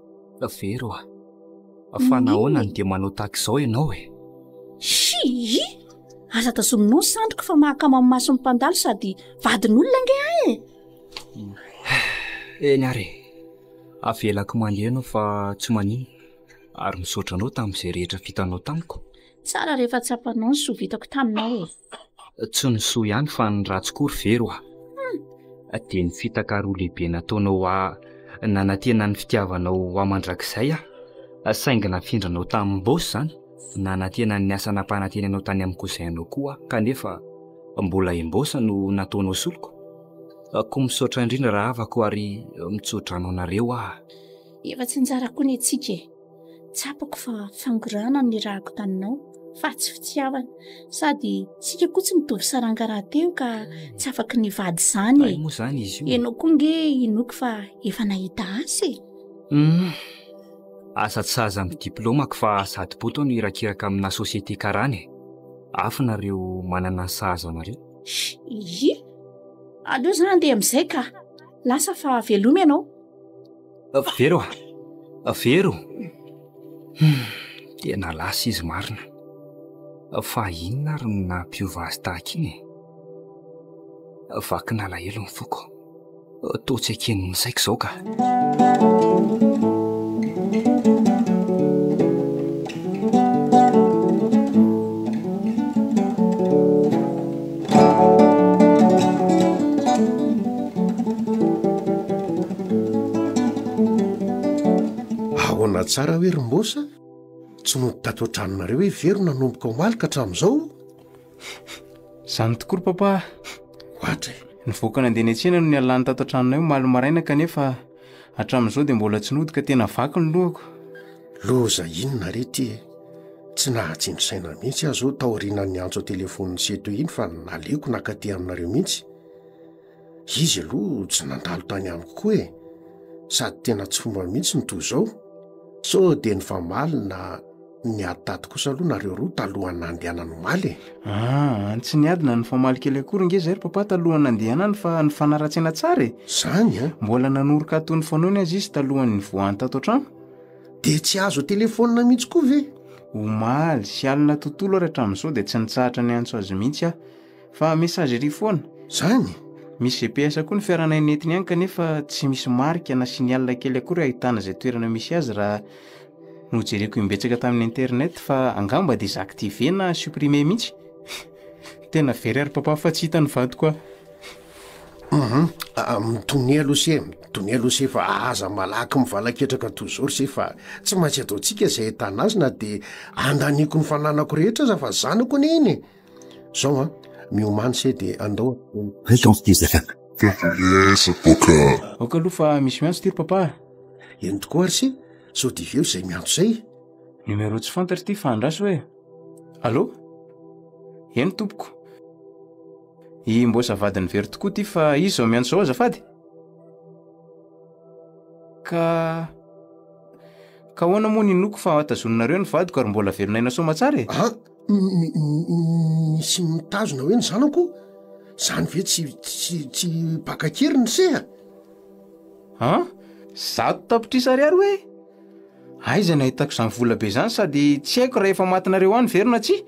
Vero a. Fa nahoana no dia manao tahaka izao ianao e? Hii! Aza tazominao ny sandriko fa mahakamo amin'ny mason'ny mpandalo sady vadin'olona ange aho e! Eny ary e! Avelako mandeha ianao fa tsy maninona ary misaotra anao tamin'izay rehetra vitanao tamiko. Tsara rehefa tsapanao ny soa vitako taminao e! Tsy ny soa ihany fa ny ratsy koa ry Vero a! Dia ny fitaka roa lehibe nataonao ahy nanantena ny fitiavanao ho ahy mandrakizay aho, saingy nafindranao tamin'ny boss izany. Nanantena ny asa nampanantenainao tany amin'ny cousin-nao koa aho kanefa mbola i Mboss no nataonao soloko. Koa misaotra indrindra rahavako ary mitsodrano anareo aho. Efa tsy anjara koa ny antsika e! Tsapako fa fangorahana no nirahako taminao fa tsy fitiavana. Sady isika koa tsy mitovy saranga rahateo ka tsy afaky ny hivady izany e. Hay moa izany izy io. Ianao koa nge inoako fa efa nahita asa e. Hum. Asa tsy sahaza amin'ny diplaomako fa sady poto aho no hirakiraka amina société karana e. Hafa nareo manana ny sahaza anareo. Ia. Aleo za handeha amin'izay ka. Lasa fa veloma ianao. Vero a! Vero! Hum, tena lasa izy marina. Fa inona ary no nampiova azy tahaka iny e? Vakin'alahelo ny foko. Toa tsy eken'ny saiko izao ka. Ahoana tsara hoe ry Mbosa? Tsy nody tato an-tranonareo hoe vero nanomboka omaly ka hatramin'izao? Izany tokoa ry papa. Ohatra e. Nivoaka nandeha niantsena no nialany tato an-tranonay omaly maraina kanefa hatramin'izao dia mbola tsy nody ka tena vaky ny lohako. Loza inona re ty e? Tsy nahatsindry saina mihitsy aho zao taorianan'ny antso an-telefaonin'i Seto iny fa naleoko nakaty aminareo mihitsy. Izy aloha tsy nandalo tany amiko koa e! Sady tena tsy fomba mihitsy ny toy izao. Sao dia nifamaly na niady tato kosa aloha nareo roa talohan'ny nandehanany omaly e? Aa, tsy niady na nifamaly kely akory nge zay ry papa talohan'ny nandehanany fa nifanara-tsaina tsara e! Zany an! Mbola nanoroka toy ny fanaony aza izy talohan'ny nivoahany tato an-trano. Dia tsy azo telefaonina mihitsy koa ve? Omaly sy alina tontolo ary hatramin'izao dia tsy nitsahatra niantso azy mihitsy aho. Fa messagerie foana. Zany? Misy GPS koa ny fiaranay nentiny any kanefa tsy misy marika na signal kely akory ahitana izay toerana misy azy raha nojereko imbetsaka tamin'ny internet fa angamba désactiver na supprimer mihitsy. Tena very ary papa fa tsy hitan'ny vadiko aho. Uhum, ah, mitonia aloha se, mitonia aloha se fa aza malaky mivalaketraka toy izao ry se fa tsy maintsy ataontsika izay ahitana azy na dia andaniako ny fananako rehetra aza fa zanako anie iny e. Zao an, miomany se de andao. Fréquence 10 FM. Aoka aloha fa misy miantso ty ry papa a. Eny tokoa ary se, sao dia avy eo izay miantso izay. Numéro tsy fantatra ity fa andraso hoe. Allô? Eny tompoko. I Mbosa vadin'i Vero tokoa ity fa izy izao miantso izao azafady. Ka ka ahoana moa ninoako fa tazoninareo ny vadiko ary mbola velon'aina soamatsara e? An! Misy mitazona hoe ny zanako? Zany ve tsy tsy tsy mpaka an-keriny se a? An! 100 tapitrisa ariary hoe? Aiza no ahitako izany vola be izany sady tsy haiko raha efa matinareo any ve ry na tsia?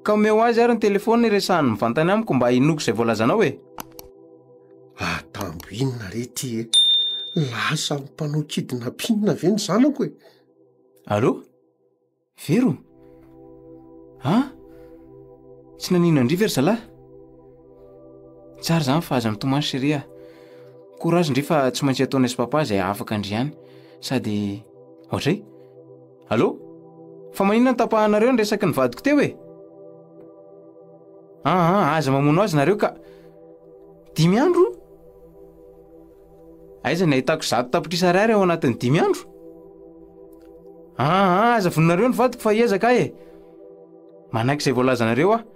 Ka omeo azy ary ny telefaonina iresahany mivantana amiko mba hinoako izay voalazanao e! Atambo inona re ty e? Lasa mpanao kidnapping ve ny zanako e? Allô? Vero? An? Tsy naninona ndry ve ry zalahy? Tsara izany fa aza mitomany chérie a. Courage ndry fa tsy maintsy ataonay sy papa izay hahafaka ndry ihany. Sady ohatray. Allô? Fa maninona no tapahanareo ny resaky ny vadiko teo e? Aa, aza mamono azy nareo ka. Dimy andro? Aiza ny ahitako 100 tapitrisa ariary ao anatin'ny dimy andro? Aa, aza vononareo ny vadiko fa hiezaka aho e. Manaiky izay voalazanareo aho.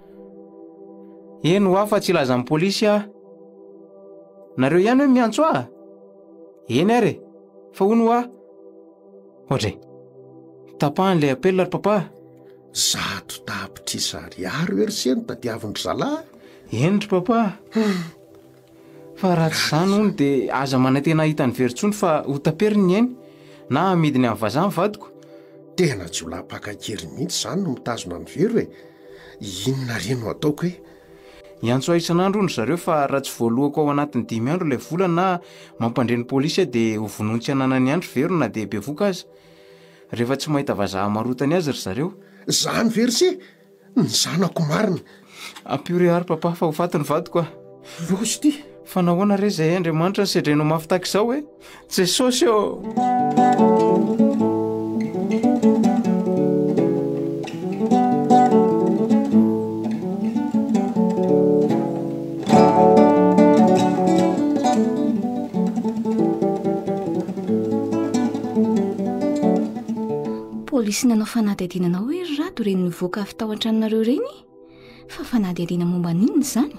Eny ho aho fa tsy hilaza amin'ny polisy aho. Nareo ihany hoe miantso ahy? Eny ary e. Fa hono ho aho. Ohatray. Tapahany ilay appel ry papa. 100 tapitrisa ariary hoe ry se no tadiavin-dry zalahy? Eny ry papa. Fa raha tsy izany hono dia aza manantena hahita an'i Vero intsony fa ho taperiny ny ainy na hamidiny amin'ny vazaha ny vadiko. Tena jiolahy mpaka an-keriny mihitsy izany no mitazona an'i Vero e! Inona re no ataoko e? Hiantso ahy isan'andro hono ry zareo fa raha tsy voalohako ao anatin'ny dimy andro ilay vola na mampandre ny polisy aho dia ho vonoiny tsy hananany andry Vero na dia bevoka aza. Rehefa tsy mahita vazaha hamarotany azy ry zareo. Izany ve ry se? Ny zanako marina. Ampio re ary papa fa ho faty ny vadiko ah. Loza ity. Fa nahoana re izay Andriamanitra no sedrainao mafy tahaka izao e? Jesosy ô! Polisy nanao fanadihadiana anao hoe ry Rado ireny nivoaka avy tao an-tranonareo ireny? Fa fanadihadiana momba ny inona izany?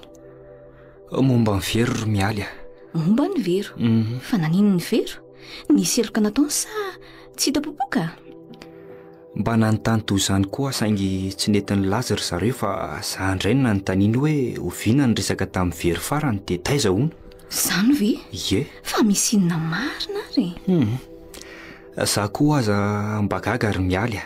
Momba ny Vero ry Mialy a. Momba ny Vero? Mhm. Fa naninona ny Vero? Nisy heloka nataony sa tsy hita popoka? Mba nanontany toy izany koa aho saingy tsy nety nilaza ry zareo fa za indray no nanontaniany hoe oviana ny resaka tamin'i Vero farany dia taiza hono? Izany ve? Ie. Fa misy inona marina ary e? Hum. Za koa aza mba gaga ry Mialy a.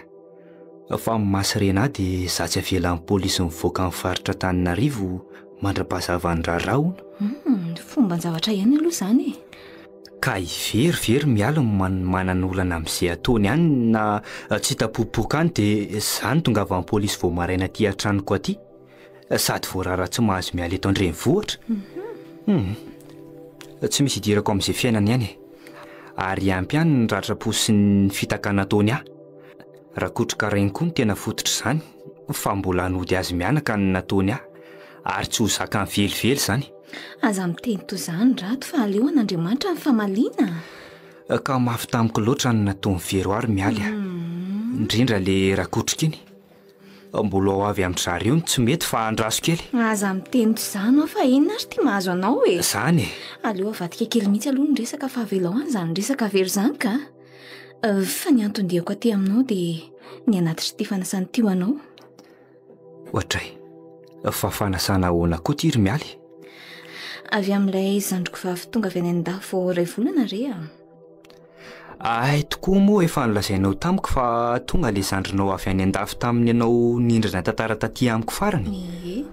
Fa ny maha serena ahy dia za tsy avelan'ny polisy mivoaka ny faritra Antananarivo mandra-pahazavan'ny raharaha hono. Hum, fomban-javatra ihany aloha izany e. Ka i Very ve ry Mialy no manana olana amin'izay ataony any na tsy hita popoka any dia za no tongavan'ny polisy vao maraina aty an-tranoko aty sady voarara tsy mahazo miala eto an-drenivohitra. Hum. Tsy misy idirako amin'izay fiainany any e. Ary ampy ihany ny ratram-po sy ny fitaka nataony ahy. Rakotroka rainy koa no tena fototr'izany fa mbola hanody azy mianaka ny nataony ahy ary tsy ho zakany velively izany. Aza miteny toy izany Rado fa aleo an'Andriamanitra ny famaliana a. Ka mafy tamiko loatra ny nataon'i Vero ahy ry Mialy a. Indrindra le Rakotroka iny. Mbola ho avy amin-dry zareo ny tsy mety fa andraso kely. Aza miteny toy izany hoa fa inona ary ity mahazo anao e. Izany e. Aleo avadika kely mihitsy aloha ny resaka fa avelao any izany resaka Vero izany ka. Fa ny anton-diako aty aminao dia ny hanatitra ity fanasana ity ho anao. Ohatray, fa fanasana ahoana koa ity ry Mialy? Avy amin'ilay zandriko vavy tonga avy any an-dafy vao iray volana re a. Hay tokoa moa efa nolazainao tamiko fa tonga ilay zandrinao avy any an-dafy tamin'ny ianao nindrana tantara taty amiko farany. Ie.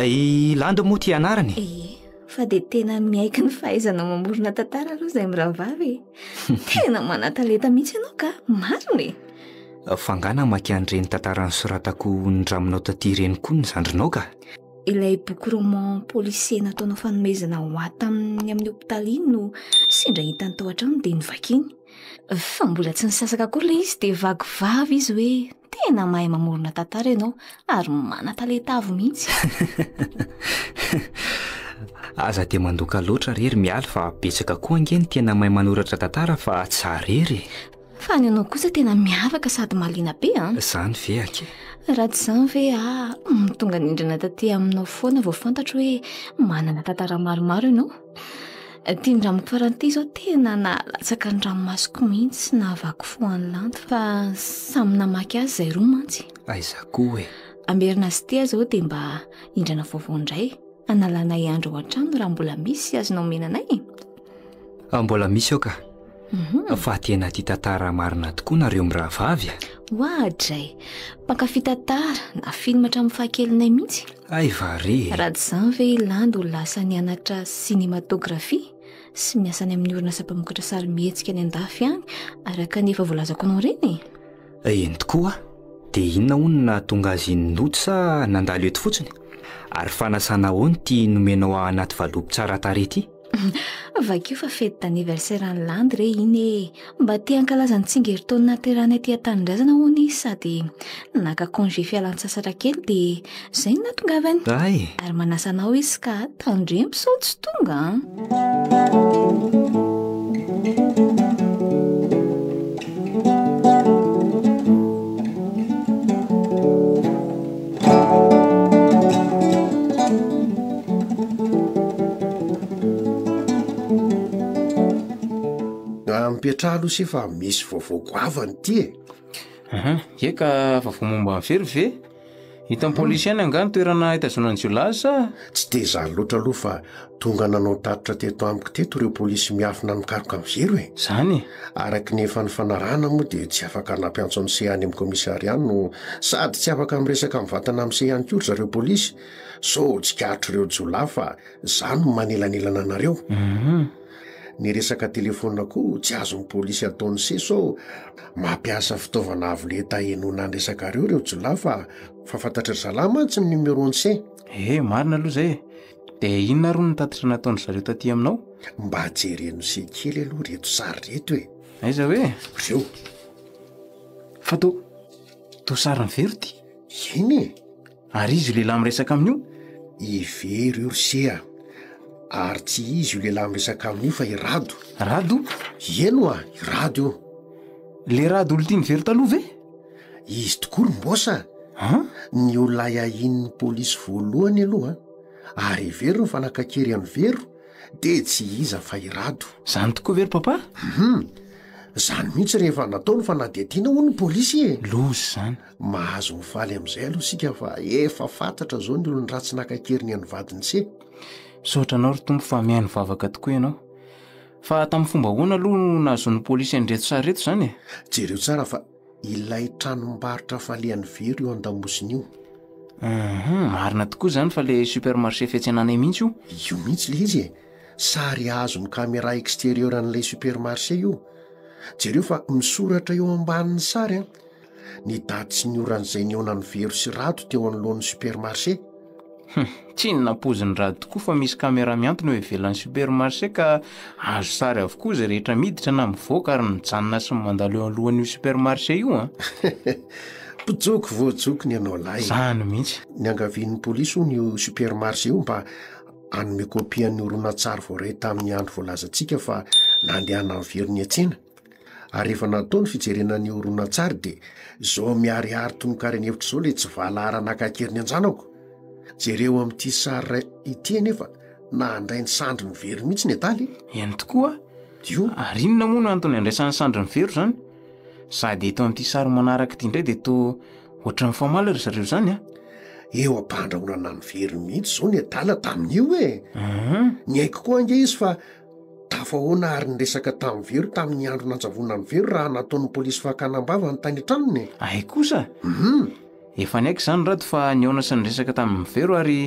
I Landy moa ity anarany? Ie, fa dia tena miaiky ny fahaizanao mamorona tantara aloha izay mirahavavy e. Tena manan-talenta mihitsy ianao ka, marina e! Fa angaha namaky an'ireny tantara nosoratako nindraminao taty ireny koa ny zandrinao ka? Ilay boky roman policier nataonao fanomezana ho ahy tamin'ny amin'ny hopitaly iny no sendra hitany tao an-trano dia novakiny. Fa mbola tsy nisasaka akory ilay izy dia vaky vava izy hoe tena mahay mamorona tantara ianao ary manan-talenta avo mihitsy. Aza dia mandoka loatra re ry Mialy fa betsaka koa ange ny tena mahay manoratra tantara fa tsy za rery e. Fa ny anao kosa tena miavaka sady mahaliana be an! Zany ve akia? Raha tsy izany ve aho tonga nindrana taty aminao foana vao fantatro hoe manana tantara maromaro ianao. Ity nindramiko farany ity izao tena nahalatsaka ny ranomasoko mihitsy sy nahavaky fo an'i Lanto fa samy namaky azy izay roa mantsy. Aiza koa e! Amerina azy ity aho izao dia mba hindrana vaovao indray. Analanay andro ao an-trano raha mbola misy azonao omena anay e. Ah, mbola misy ao ka. Mhm. Fa tena tia tantara marina tokoa nareo mirahavavy a. Oadray, mpankafy tantara na film hatramin'ny fahakelinay mihitsy. Hay va re e. Raha tsy izany ve i Landy ho lasa nianatra cinématographie sy miasa any amin'ny orinasa mpamokatra sarimihetsika any an-dafy any araka ny efa voalazako anao ireny e? Eny tokoa, dia inona hono no nahatonga azy nody sa nandalo eto fotsiny? Ary fanasana ahoana ity nomenao ahy anaty valopy tsara tarehy ity? Vakio fa fety d'anniversaire an'i Landy re iny e! Mba te hankalaza ny tsingerin-taona nahaterahany aty an-tanindrazana hono izy sady naka congé fialan-tsasatra kely dia izay no nahatongavany. Ay! Ary manasa anao izy ka tandremo sao tsy tonga an! Mipetraha aloha se fa misy vaovao goavana ity e. Aha, ye ka vaovao momba an'i Vero ve? Hitan'ny polisy ihany angaha ny toerana hitazonan'ny jiolahy azy sa? Tsy dia izany loatra aloha fa tonga nanao tatitra teto amiko teto ireo polisy miafina mikaroka an'i Vero e. Izany e? Araka ny efa nifanarahana moa dia tsy afaka nampiantso an'i Se any amin'ny commissariat no sady tsy afaka miresaka mivantana amin'i Se ihany koa ry zareo polisy sao tsikaritr'ireo jiolahy fa za no manelanelana anareo. Ny resaka telefaonina koa tsy azon'ny polisy ataon'i se sao mampiasa fitaovana avo lenta henoina ny resakareo ireo jiolahy fa fa fantatry ry zalahy mantsy ny numéro-n'i se. Eh, marina aloha izay e. Dia inona ary hono ny tatitra nataon-dry zareo taty aminao? Mba jeren'i se kely aloha ireto sary ireto e. Aiza hoe? Ireo. Fa toa, toa sarin'i Vero ity. Eny e. Ary iza io lehilahy miresaka aminy io? I Vero io ry se a! Ary tsy izy io lehilahy miresaka aminy io fa i Rado. Rado? Eny oa, i Rado io. Le Rado olon-tian'i Vero taloha ve? Izy tokoa ry Mbôsa a! An? Ny olona ahiahian'ny polisy voalohany aloha, ary heveriny fa naka-kery an'i Vero, dia tsy iza fa i Rado. Zany tokoa ve ry papa? Hum! Izany mihitsy rehefa natao ny fanadihadiana hoy ny polisy e! Loza izany. Mahazo mifaly amin'izay aloha isika fa efa fantatra izao ny olon-dratsy naka an-keriny an'ny vadin'i Se. Misaotra anao ry Tompo fa mihaino vavaka tokoa ianao. Fa tamin'ny fomba ahoana aloha no nahazoan'ny polisy an'ireto sary ireto izany e? Jereo tsara fa ilay tranombarotra falehan'i Vero io an-damosiny io. Hum, marina tokoa izany fa ilay supermarché fiantsenanay mihitsy io. Io mihitsy ilay izy e! Sary azon'ny caméra extérieur an'ilay supermarché io. Jereo fa misoratra eo ambanin'ny sary an! Ny daty sy ny oran'izay nihaonan'i Vero sy Rado teo anoloan'ny supermarché. Hum, tsy ny nampoizin'i Rado tokoa fa misy caméra mihantona eo ivelan'ny supermarché ka azo sary avokoa izay rehetra miditra na mivoaka ary mijanona sy mandalo eo alohan'io supermarché io an! Mpijoko voajoko ny anao lahy. Izany mihitsy. Niangavian'ny polisy hono io supermarché io mba hanome kopian'ny horonantsary voaray tamin'ny andro voalazantsika fa nandehanan'i Vero niantsena. Ary rehefa natao ny fijerena ny horonantsary dia izao miharihary tononkary an'hevitra izao ilay tsy valahara naka an-keriny an-janako. Jereo amin'ity sary iray ity anefa nandray ny sandriny very mihitsy ny adala e. Eny tokoa. Io. Ary inona moa no antony andraisan'ny sandriny very izany? Sady eto amin'ity sary manaraka ity indray dia toa ohatran'ny mifamaly ry zareo izany a. Eo am-pandrahonana ny very mihitsy izao ny adala tamin'io e. Niaiky koa ange izy fa Tafahoana ary niresaka tamin'i Vero tamin'ny andro nanjavonan'i Vero raha nataon'ny polisy fakana am-bava ny tany an-tranony e! Hay kosa! Hum! Efa niaiky izany Rado fa nihaona sy niresaka tamin'i Vero ary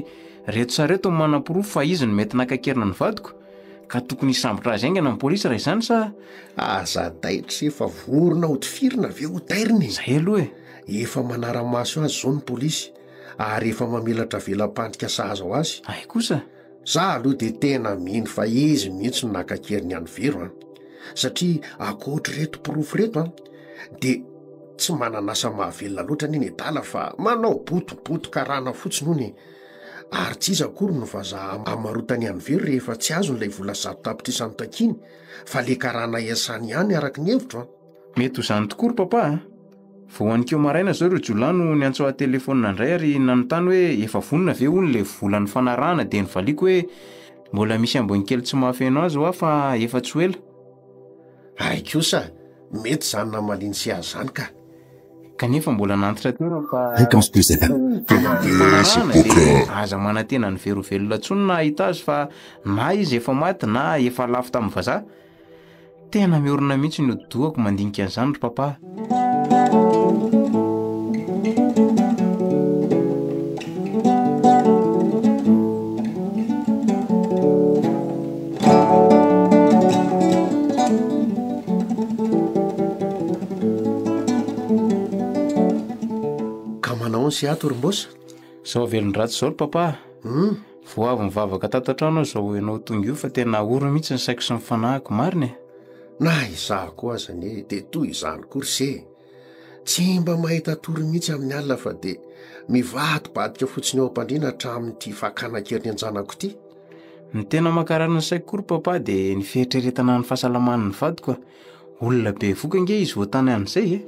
reto sary reto no manaporofo fa izy no mety naka an-keriny ny vadiko, ka tokony hisambotra azy haingana ny polisy raha izany sa? Aza taitra se fa vorona hotifirina ve ho tairina e! Izay aloha e! Efa manara-maso azy izao ny polisy ary efa mamelatra vela-pandrika sahaza ho azy. Hay kosa! Za aloha dia tena mino fa izy mihitsy no naka an-keriny an'i Vero an! Satria ankoatr'ireto porofo ireto an, dia tsy manana asa mahavelona loatra anie ny adala fa manao botoboto karana fotsiny hono e! Ary tsy iza akory no vazaha amarotany an'i Vero rehefa tsy azony ilay vola 100 tapitrisa notakiany fa le karana iasany ihany araka ny hevitro an! Mety ho izany tokoa ry papa a! Vao aninkeo maraina izao ireo jiolahy no niantso ahy telefaonina indray ary nanontany hoe efa vonona ve hono ilay vola nifanarahana dia novaliako hoe mbola misy ambiny kely tsy mahafeno azy hoa fa efa tsy ho ela. Hay kosa, mety izany namalian'i se azy izany ka. Kanefa mbola nantitra teo fa Fréquence Plus FM. nifanarahana dia aza manantena ny very ho velona intsony na hahita azy fa na izy efa maty na efa lafo tamin'ny vazaha. Tena miorina mihitsy ny hodi-dohako mandinika an'izany ry papa a. Ka manao ny se ato ry Mbosa? Zao velon-dratsy zao ry papa a. Hum. Vao avy nivavaka tato an-trano aho izao ianao tonga io fa tena ory mihitsy ny saiko sy ny fanahiko, marina e! Na izaho koa aza anie dia toy izany koa ry se e! Tsy mba mahita tory mihitsy amin'ny alina fa dia mivadibadika fotsiny eo am-pandriana hatramin'ity fakana an-keriny an-janako ity. Ny tena mankarary ny saiko koa ry papa dia ny fieritreretana ny fahasalaman'ny vadiko a! Olona bevoka ange izy vao tany amin'izay e!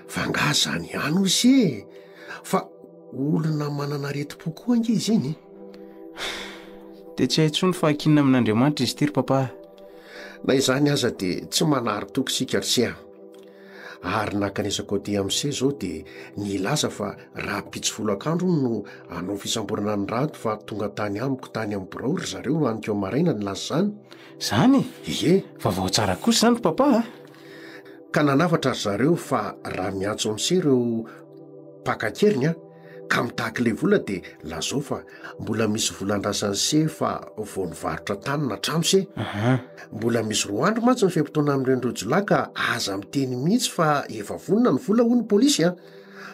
Fa angaha izany ihany hoy se e! Fa olona manana aretim-po koa ange izy iny e! Dia tsy hay intsony fa ankinina amin'Andriamanitra izy ity ry papa a! Na izany aza dia tsy manary toky isika ry se a! Ary nankanesako aty amin'i se izao dia nilaza fa rahampitso folakandro hono no hanao fisamborana an'i Rado fa tonga tany amiko tany amin'ny birao ry zareo anikeo maraina nilaza izany. Izany e? Ie. Vaovao tsara kosa izany ry papa a! Ka nanafatra ry zareo fa raha miantso an'i se ireo mpaka an-keriny an, ka mitaky ilay vola dia lazao fa mbola misy vola andrasan'i se fa vao nivarotra tany na trano se. Mbola misy roa andro mantsy ny fe-potoana amin'ireny jiolahy ka aza miteny mihitsy fa efa vonona ny vola hoy ny polisy an,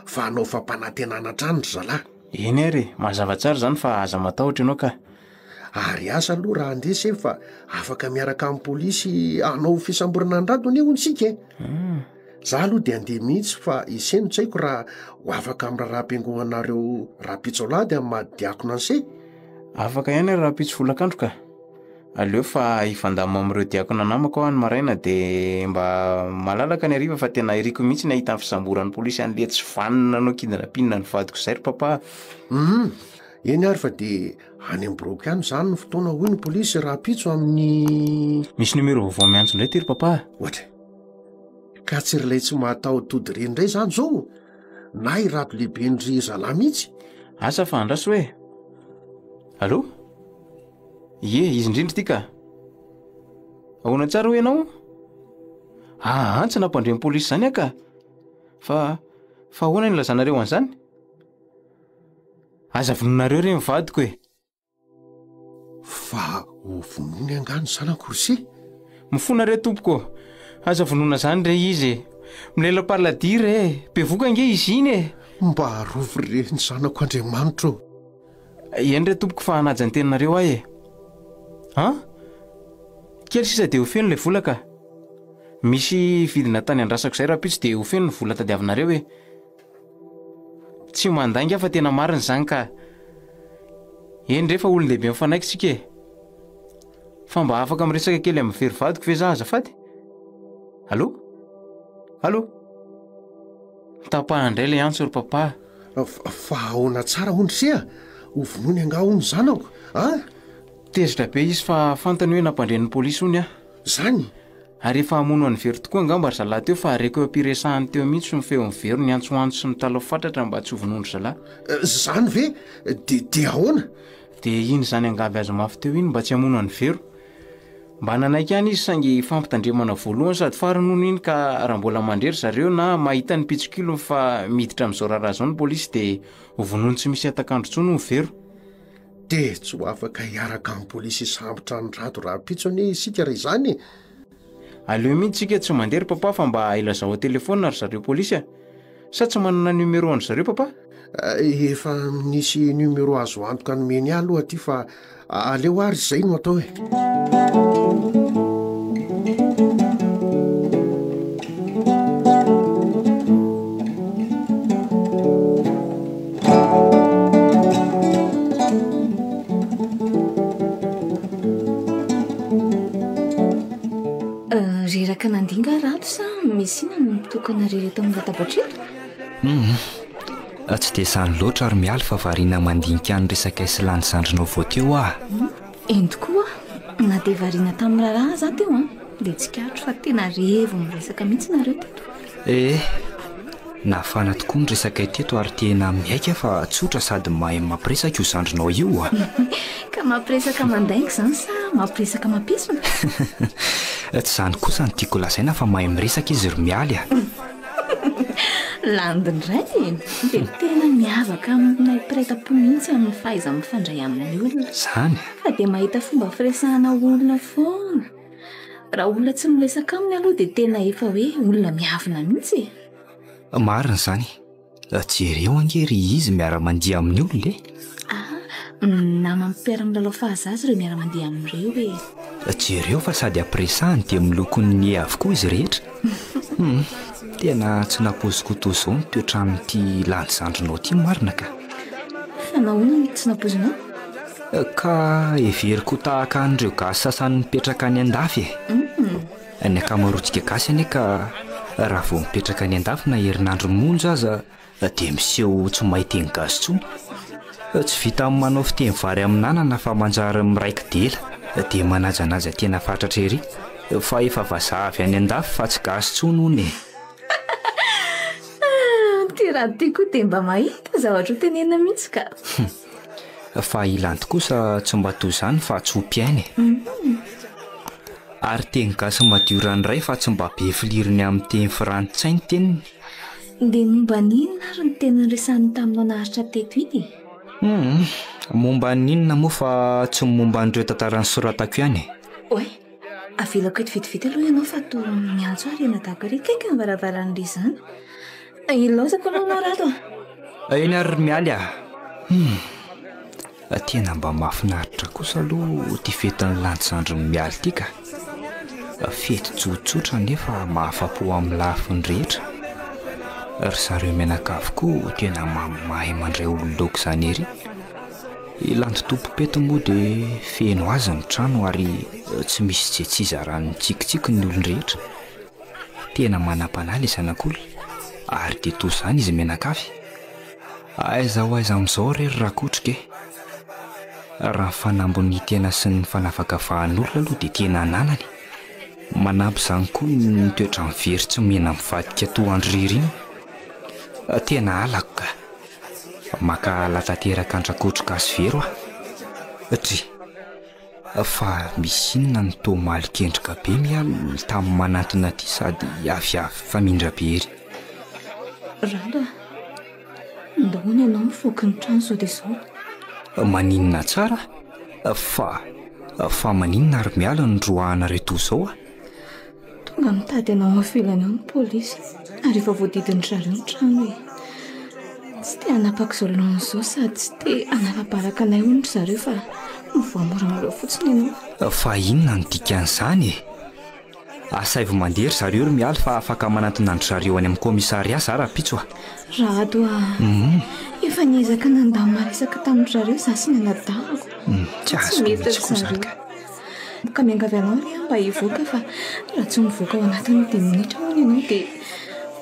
fa hanao fampanantenana hatrany ry zalahy. Eny ary e, mazava tsara izany fa aza matahotra ianao ka. Ary asa aloha raha handeha se fa afaka miaraka amin'ny polisy hanao fisamborana an'i Rado anie hono isika e. Za aloha de andeha mihitsy fa ise no tsy haiko raha ho afaka amin'ny raharaham-piangonanareo rahampitso alahady amin'ny maha diakona an'se. Afaka ihany ary rahampitso folakandro ka. Aleo fa hifandamina amin'ireo diakona namako aho any maraina de mba malalaka ny hariva fa tena iriko mihitsy ny hahita ny fisamboran'ny polisy an'le tsy vanona nanao kidnapping ny vadiko izay ry papa a. Hum, eny ary fa de any amin'ny biraoko ihany izany ny fotoana hoy ny polisy rahampitso amin'ny. Misy numéro vaovao miantso indray ty ry papa a. Ohatra. Ka tsy ry ilay tsy mahataho-tody ireny indray izany izao? Na i Rado lehiben-dry zalahy mihitsy? Asa fa andraso e! Allô? Ie, izy indrindra ity ka! Ahoana tsara hoy ianao? Aa, tsy nampandre ny polisy izany aho ka! Fa, fa ahoana no ilazanareo an'izany? Aza vonoinareo re ny vadiko e! Fa ho vonoiny angaha ny zanako ry se? Mifona re tompoko ô! Aza vonoina izany re izy e! Milela-paladia re e! Bevoka ange izy iny e! Mba arovy re ny zanako Andriamanitra ô! Eny re tompoko fa hanaja ny teninareo aho e! An? Kely sisa dia ho feno ilay vola ka! Misy vidina tany andrasako izay rahampitso dia ho feno ny vola tadiavinareo e! Tsy mandainga aho fa tena marina izany ka. Eny re fa olon-dehibe mifanaiky tsika e. Fa mba afaka miresaka kely amin'ny very vadiko ve za azafady? Allô? Allô? Tapahana indray ilay antso ry papa. Fa ahoana tsara hono ry se a? Ho vonoiny angaha hono ny zanako a? Tezitra be izy fa fantany hoe nampandre ny polisy hono aho. Zany? Ary efa hamono an'i Vero tokoa angamba ry zalahy teo fa reko eo am-piresahany teo mihitsy ny feon'i Vero niantsoantso sy mitalaho fatratra mba tsy ho vonoin-dry zalahy. Zany ve? De de ahoana? De iny izany angavy azy mafy teo iny mba tsy hamono an'i Vero. Mba nanaiky ihany izy saingy fampitandremana voalohany sady farany hono iny ka raha mbola mandre ry zareo na mahita ny mpitsikilony fa miditra amin'izao raharaha izao ny polisy de ho vonoiny tsy misy hatak'andro intsony hono Vero. Dia tsy ho afaka hiaraka amin'ny polisy hisambotra an'i Rado rahampitso anie isika raha izany e! Aleo mihitsy isika tsy mandeha ry papa fa mba ilazao an-telefaonina ry zareo polisy a! Sa tsy manana numéro an-dry zareo papa? Efa nisy numéro azo antoka nomeny ahy aloha aty fa aleo ary izay no atao e! Reraka nandihy nga Rado sa misy inona no mitokana re eto amin'ny latabatra eto? Hum, tsy dia izany loatra ry Mialy fa variana mandinika ny resakay sy lany zandrinao vao teo aho. Eny tokoa, na dia variana tamin'ny raharaha aza aho teo an, dia tsikaritro fa tena revo miresaka mihitsy nareo teto. Eh! Nafana tokoa ny resakay teto ary tena miaiky aho fa tsotra sady mahay mampiresaka io zandrinao io a! Ka mampiresaka mandainga izany sa mampiresaka mampiesona? Tsy izany kosa no tiako lazaina fa mahay miresaka izy ry Mialy a! Landy indray e! Dia tena miavaka aminay mpiray tampo mihitsy amin'ny fahaiza-mifandray amin'ny olona. Izany? Fa dia mahita fomba firesahana olona foana. Raha olona tsy miresaka aminy aloha dia tena efa hoe olona miavona mihitsy e! Marina izany. Jereo ange ry izy miara-mandihy amin'ny olona e! Ah, naman'ny mpiara-milalao fahazaza ireo miara-mandihy amin'ireo e! Jereo fa sady ampiresahany dia miloko ny avokoa izy rehetra. Hum, tena tsy nampoiziko toy izao ny toetran'ity lany zandrinao ity marina ka. Fa nahoana no tsy nampoizinao? Ka heveriko ho tahaka an'ireo gasy sasany mipetraka any an-dafy e. Ny ankamaroantsika gasy anie ka raha vao mipetraka any an-dafy na herinandro monja aza dia miseho tsy mahay teny gasy intsony. Tsy vitan'ny manao fiteny vary amin'anana fa manjary miraiki-dela dia manajanaja tena fatratra ery fa efa vazaha avy any an-dafy fa tsy gasy intsony hono e. Ty raha ty koa dia mba mahita zavatra ho tenenina mihitsy ka. Fa i Lanto kosa tsy mba toy izany fa tso-piaina e. Ary teny gasy madio ranoray fa tsy mba be filirony amin'ny teny frantsay ny teniny. Dia momba ny inona ary ny teny niresahany taminao naharitra teto iny e? Hum, momba ny inona moa fa tsy ny momba an'ireo tantara nosoratako ihany e. Oay, avelako eto vetivety aloha ianao fa toa miantso ahy ry anadahiko ery akaiky ny varavaran'i Ry izany. Ilaozako aloha ianao Rado a! Eny ary ry Mialy a! Hum, tena mba mahafinaritra kosa aloha ity fetin'ny landy zandrin'i Mialy ity ka! Fety tsotsotra nefa mahafa-po amin'ny lafiny rehetra. Ry zareo mianakavy koa tena mahay mandray olona aok'izany ery. I Landy tompom-pety moa dia feno azy ny trano ary tsy misy izay tsy izaran'ny tsikitsiky ny olon-drehetra. Tena manam-panahy ilay zanak'olona ary dia toa izany izy mianakavy. Aiza ho aiza amin'izao re ry Rakotrika e? Raha ny fanambin'ny tena sy ny fanavakavahan'olona aloha dia tena ananany. Manampy izany koa ny toetra mivery tsy mena mivadika toa andry ririna. Tena halako ka. Mankahala tanteraka an-dRakotroka sy Vero aho. Dry. Fa misy inona no toa malikendrika be mialy tamin'ny manantona aty sady aviavy famindra be ery. Rado a! Ndao hono ianao mivoaka ny trano izao dia izao. Maninona tsara fa fa maninona ary miala no roahanareo toa izao a? Tonga mitady anao ao ivelany ao ny polisy ary efa voadidin-dry zareo ny trano e. Tsy te hanapaka izao lanona izao sady tsy te hanala-baraka anay hono ry zareo fa mivoaha moramora fotsiny ianao. Fa inona no dikan'izany e? Asaivo mandeha ry zareo ry Mialy fa afaka manantona an-dry zareo any amin'ny commissariat za rahampitso a! Rado a! Efa niezaka nandamina resaka tamin-dry zareo za sy ny anadahako. Tsy azoko mihitsy koa izany ka. Ka miangavy anao re aho mba hivoaka fa raha tsy mivoaka ao anatin'ny dimy minitra hono ianao dia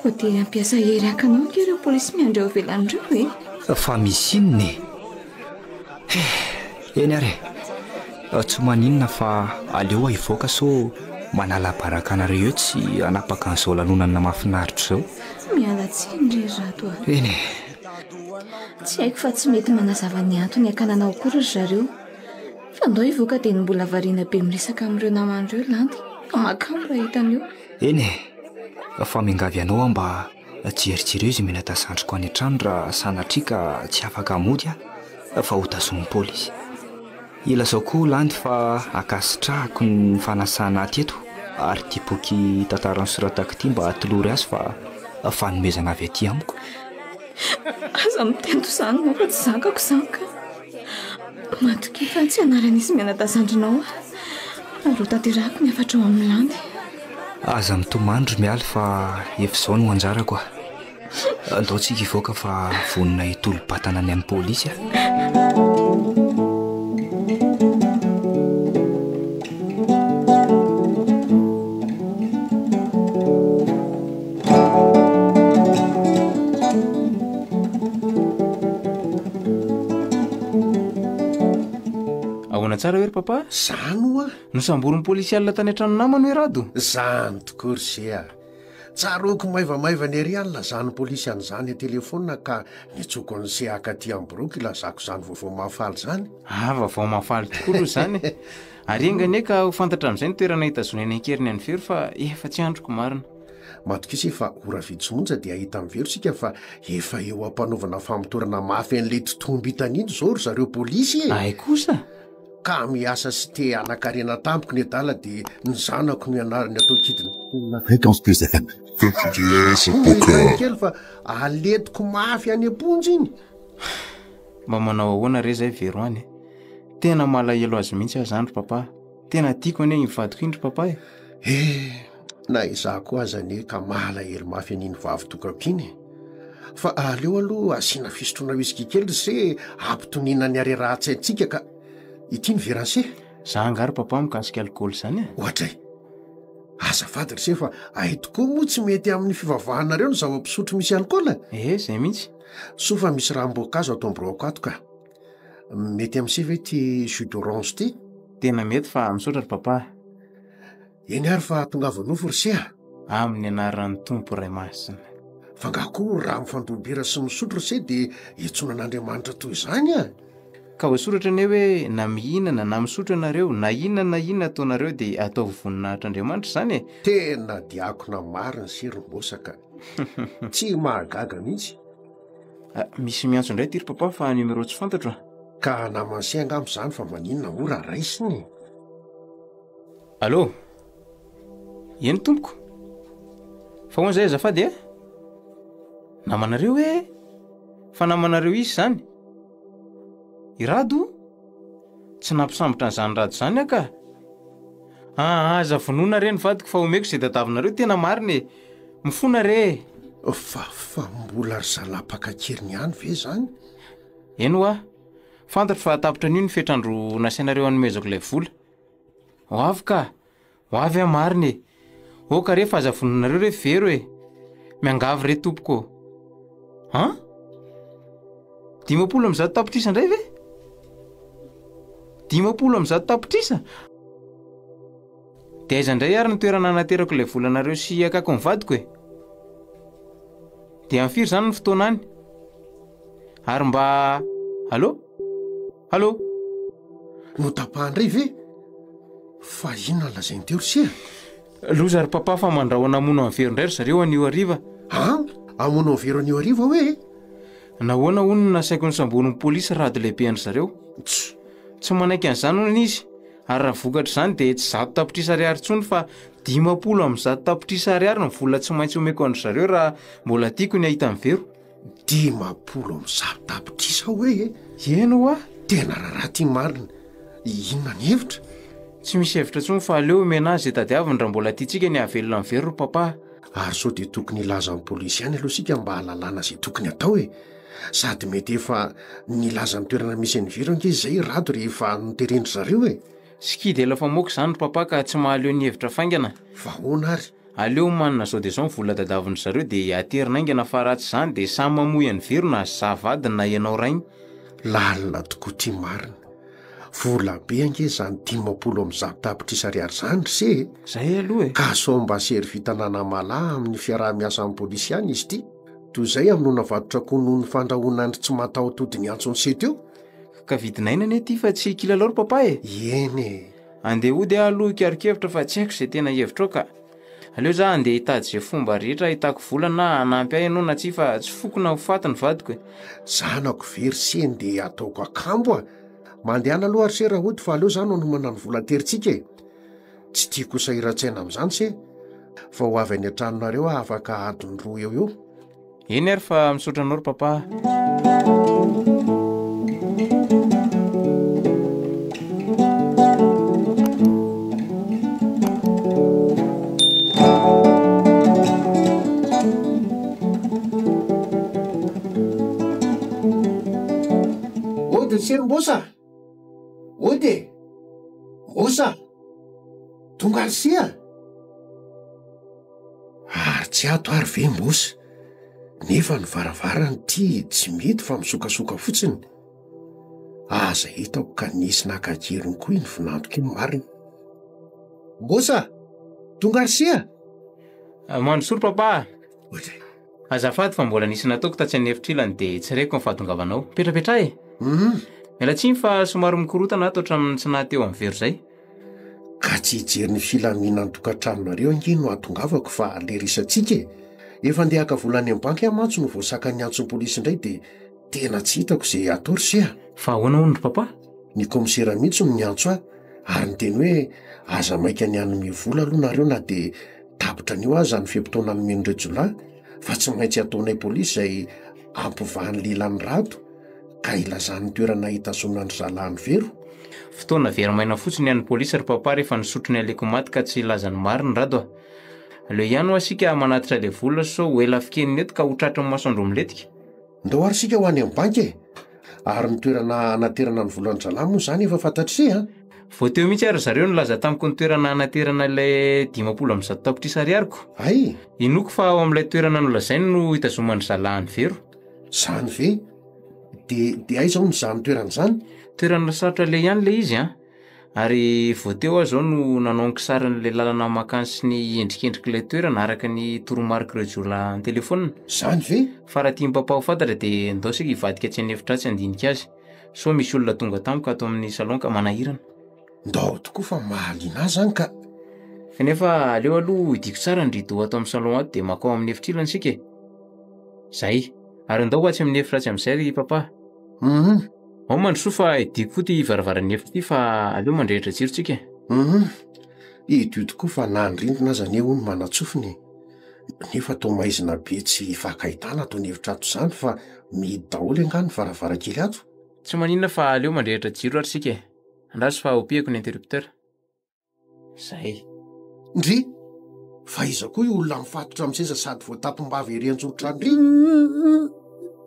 voatery hampiasa hery haka anao ange ireo polisy miandry eo ivelany ireo e! Fa misy inona e? He! Eny ary e! Tsy maninona fa aleo aho hivoaka sao manala baraka anareo eo tsy hanapaka an'izao lanonana mahafinaritra izao. Miala tsiny re ry Rado a! Eny e! Tsy haiko fa tsy mety manazava ny antony hakana anao akory ry zareo. Fa ndao hivoaka dia ny mbola variana be miresaka amin'ireo namany ireo Landy ka mahakamo raha hitany eo. Eny e! Fa miangavy anao aho mba jerijereo izay menata zandriko any an-trano raha sanatria ka tsy afaka mody aho fa ho tazomin'ny polisy. Ilazao koa Landy fa ankasitrahako ny fanasana ahy teto ary ity boky tantara nosoratako ity mba atolory azy fa fanomezana avy aty amiko. Aza miteny toy izany ianao fa tsy zakako izany ka. Matokia fa tsy anaran'izy mianadahy zandrinao aho ary ho tanterahako ny hafatrao amin'i Landy. Aza mitomany ry Mialy fa efa izao no anjarako a. Andao tsika hivoaka fa vonona hitolo-batana any amin'ny polisy aho. Ahoana tsara hoe ry papa? Zany hoa! Nosamborin'ny polisy alina tany an-trano namany hoe Rado? Zany tokoa ry se a! Tsaroako maivamaivana ery aho nilazan'ny polisy an'izany an-telefaonina ka nitsoko an'i se haka aty amin'ny biraoko hilazako izany vaovao mahafaly izany. Ah, vaovao mahafaly tokoa aloha izany e! Ary enga anie ka ho fantatra amin'izay ny toerana hitazonany an-keriny an'i Vero fa efa tsy andriko marina. Matokisa fa ora vitsy monja dia hahita an'i Vero isika fa efa eo am-panaovana famotorana mafy an'ilay totohom-bintana iny izao ry zareo polisy e! Hay kosa! Ka miasa sy te hanan-karena tampoka ny adala dia ny zanako no ianarany atao kidnapping. Fréquence Plus FM. Tonga kely fa aletiko mafy any am-ponja iny. Mba manao ahoana re zay Vero any e? Tena malahelo azy mihitsy aho zany ry papa. Tena tiako anie iny vadiko iny ry papa e. Eh, na izaho koa aza anie ka malahelo mafy an'iny vavy tokako iny e. Fa aleo aloha asiana fisotroana whisky kely ry se hampitoniana ny harerahan-tsaintsika ka. Ity ny veran'i se. Za angaha ry papa mikasika alikaola izany e? Ohatray. Azafady ry se fa hay tokoa moa tsy mety amin'ny fivavahanareo ny zava-pisotro misy alikaola? Eh, zay mihitsy. Soa fa misy ranom-boankazo ato am-biraoko ato ka. Mety amin'i se ve ity jus d'orange ity? Tena mety fa misaotra ry papa. Eny ary fa tongava nofo ry se a! Amin'ny anaran'ny Tompo Ray Masina. Fa nga koa raha mifandom-bira sy misotro ry se dia iantsoana an'Andriamanitra toy izany a! Ka voasoratra anie hoe na mihinana na misotro ianareo na inona na inona ataonareo dia ataovy voninahitr'Andriamanitra izany e! Tena diakona marina se ry Mosa ka! Tsy mahagaga mihitsy. Ah, misy miantso indray ity ry papa fa numéro tsy fantatro a. Ka naman'i se angamba izany fa maninona moa raha raisina e? Allô? Eny tompoko. Fa ahoana izay azafady e? Namanareo hoe? Fa namanareo izy izany? I Rado? Tsy nampisambotra an'izany Rado izany aho ka. Ah, aza vonoina re ny vadiko fa omeko izay tadiavinareo tena marina e. Mifona re e. Fa fa mbola ry zalahy mpaka an-keriny ihany ve izany? Eny hoa. Fantatro fa tapitra anio ny fetr'andro nasainareo hanomezako ilay vola. Ho avy ka! Ho avy aho marina e! Oka re fa aza vonoinareo re Vero e! Miangavy re tompoko ô! An? 150 tapitrisa indray ve? 150 tapitrisa? Dia aiza indray ary ny toerana hanaterako ilay volanareo sy hakako ny vadiko e? Dia amin'ny firy izany ny fotoana any? Ary mba Allô? Allô? Notapahan indray ve? Fa inona no lazainy teo ry se a? Loza ry papa fa mandrahona hamono an'i Vero indray ry zareo anio hariva. An? Hamono an'i Vero anio hariva hoe e? Nahoana hono no nasaiko nosamborin'ny polisy rado lehibe an-dry zareo? Tss! Tsy manaiky an'izany hono izy, ary raha vokatr'izany dia tsy 100 tapitrisa ariary intsony fa 150 tapitrisa ariary ny vola tsy maintsy omeko an-dry zareo raha mbola tiako ny hahita an'i Vero. 150 tapitrisa hoe e? Eny hoa! Tena raharaha ity marina. Inona ny hevitra? Tsy misy hevitra intsony fa aleo omena azy izay tadiaviny raha mbola tiantsika ny hahavelona an'i Vero ry papa a! Ary sao dia tokony hilaza amin'ny polisy ihany aloha isika mba hahalalana izay tokony hatao e! Sady mety efa nilaza ny toerana misy an'i Vero ange izay i Rado rehefa noteren-dry zareo e! Sikidy ela famoaka izany ry papa ka tsy mahaleo ny hevitra faingana. Fa ahoana ary? Aleo omanina zao dia zao ny vola tadiavin-dry zareo dia aterina haingana fa raha tsy izany dia samy mamoy an'i Vero na za vadiny na ianao rainy. Lalina tokoa ity marina. Vola be ange izany 150 tapitrisa ariary izany ry se e! Zay aloha e! Ka sao mba servita nanamalahy amin'ny fiaraha-miasa amin'ny polisy ihany izy ity? Toy izay hamonoana vatotr'akoho noho ny fandrahonan'ry tsy mataho-tody niantso ny se teo? Ka vidin'aina anie ity fa tsy kilalao ry papa e! Eny e! Andeha hody aho aloha hikaron-kevitra fa tsy haiko izay tena hevitrao ka! Aleo za andeha hitady izay fomba rehetra ahitako vola na hanampy ahy ianao na tsia fa tsy foko na ho faty ny vadiko e! Zanako ve ry se ndeha hataoko akambo a! Mandehana aloha ry se raha hody fa aleo za no hanomana ny vola aterintsika e! Tsy tiako ho sahiran-tsaina amin'izany se fa ho avy any an-tranonareo aho afaka adiny roa eo eo. Eny ary fa misaotra anao ry papa a. Ody ry se ry Mbosa a! Ody e! Mbosa a! Tonga ry se a! Ary tsy ato ary ve Mbosa? Nefa ny varavarana ity tsy mety fa misokasoka fotsiny. Aza hitako ka nisy naka an-keriny koa iny vinantoko iny marina. Mbosa! Tonga ry se a! Ah, Mandrosoa ry papa a! Azafady fa mbola nisy nataoko tatsy an'efitra ilany dia tsy reko ny fahatongavanao. Mipetrapetraha e! Miala tsiny fa somary mikorotana ato hatramin'ny tsy naha teo amin'ny vero izay. Ka tsy hijery ny filaminan'ny tokantranonareo ange no hahatongavako fa le resatsika e! Efa andeha haka vola any amin'ny banky aho mantsy no voasakan'ny antson'ny polisy indray dia tena tsy hitako izay hatao ry se a! Fa ahoana hono ry papa? Ny kaomisera mihitsy no niantso ahy ary niteny hoe aza maika ny hanome vola aloha nareo na dia tapitra anio aza ny fe-potoana nomen'ireo jiolahy fa tsy maintsy ataonay polisy izay hampivaha ny lelan'i Rado ka ilazany ny toerana hitazonan-dry zalahy an'i Vero. Fotoana very maina fotsiny an'ny polisy ry papa rehefa nisotro ny aleoko maty ka tsy hilaza ny marina Rado a! Aleo ihany hoa isika manatitra ilay vola sao ho ela fikenina eto ka ho tratry ny masoandro milentika. Ndao ary isika ho any amin'ny banky e! Ary ny toerana hanaterana ny volan-dry zalahy moa izany efa fantatr'ise a! Vao teo mihitsy ary ry zareo nilaza tamiko ny toerana hanaterana ilay 150 tapitrisa ariariko. Hay! Inoako fa ao amin'ilay toerana nolazainy no hitazoman-dry zalahy an'i Vero. Izany ve? De de aiza hono izany toerana izany? Toerana sarotra aleha ihany ilay izy an! Ary vao teo aho izao no nanao ny kisarin'ilay lalana mankany sy ny endrikendrik'ilay toerana araka ny toromarik'ireo jiolahy an-telefaonina. Izany ve? Fa raha tian'i Papa ho fantatra dia ndao isika hivadika atsy an'efitra atsy handinika azy. Sao misy olona tonga tampoka ato amin'ny salon ka manahirana. Ndao tokoa fa mahaliana ahy izany ka. Kanefa aleo aloha hidiako tsara ny rideau ato amin'ny salon ato dia makao amin'ny efitra ilany isika e. Zay. Ary ndao ho atsy amin'ny efitra atsy amin'izay ry papa. Hum. Ao mandrosoa fa hidiako koa ity varavaran'ny efitra ity fa aleo mandrehitra jiro tsika e. Hum. Hidio tokoa fa na ny rindrina aza anie hono manan-tsofina e. Nefa toa maizina be tsy hifankahitana ato an'efitra ato izany fa mihidy daholo angaha ny varavarankely ato? Tsy maninona fa aleo mandrehitra jiro ary isika e. Andraso fa hopihako ny interrupteur. Zay. Ndry! Fa iza koa io olona mifatotra amin'ny seza sady voatapim-bava ery an-joron-trano ery?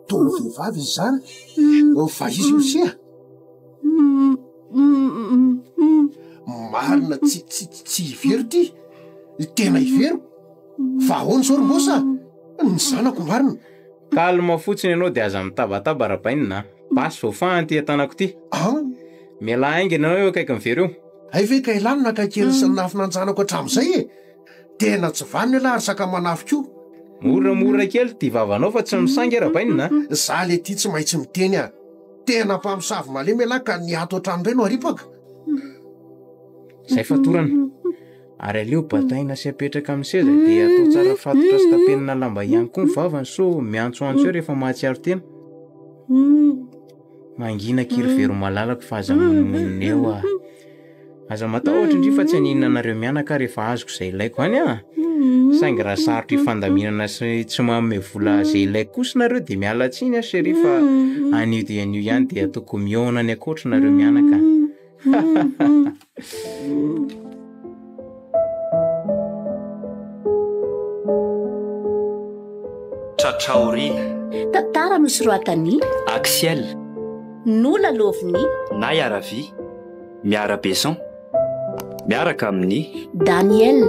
Toa vehivavy izy izany? Fa iza io sia? Marina tsy tsy tsy i Vero ity! Tena i Vero! Fa ahoana izao ry Mbosa? Ny zanako marina! Calme fotsiny ianao dia aza mitabataba Rabainina a! Basy voafahana ity an-tanako ity. An! Mialà haingana ianao eo akaikin'i Vero eo. Hay ve ka ialahy no naka kely sy nanafina an-janako hatramin'izay e! Tena tsy vanona ialahy ry sakamanafo koa. Moramora kely ity vavanao fa tsy misangy e Rabainina a! Za le ty tsy maintsy miteny a! Tena mpamosavy malemy ialahy ka ny ato an-trano indray no aripaka. Zay fatorana. Ary aleo bataina sy apetraka amin'ny seza dia atao tsara fatotra sy tapenina lamba ihany koa ny vavany sao miantsoantso eo rehefa mahatsiaro tena. Mangina akia ry Vero malalako fa aza minomonona eo ah. Aza matahotra ndry fa tsy haninona anareo mianaka aho rehefa azoko izay ilaiko any ah. Saingy raha sarotra ifandaminana sy tsy manome vola izay ilaiko kosa nareo dia miala tsiny aho chérie fa anio dia anio ihany dia ataoko mihaona any ankoatra nareo mianaka. Tratra aoriana. Tantara nosoratan'i. Axiel. Nolalaovin'i. Naya Ravi. Miara-Besson. Miaraka amin'i. Daniel,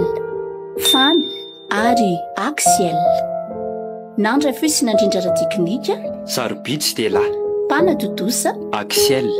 Fany ary Axiel. Nandray feo sy nandrindra ara-teknika. Sarobidy Stella. Mpanatontosa. Axiel.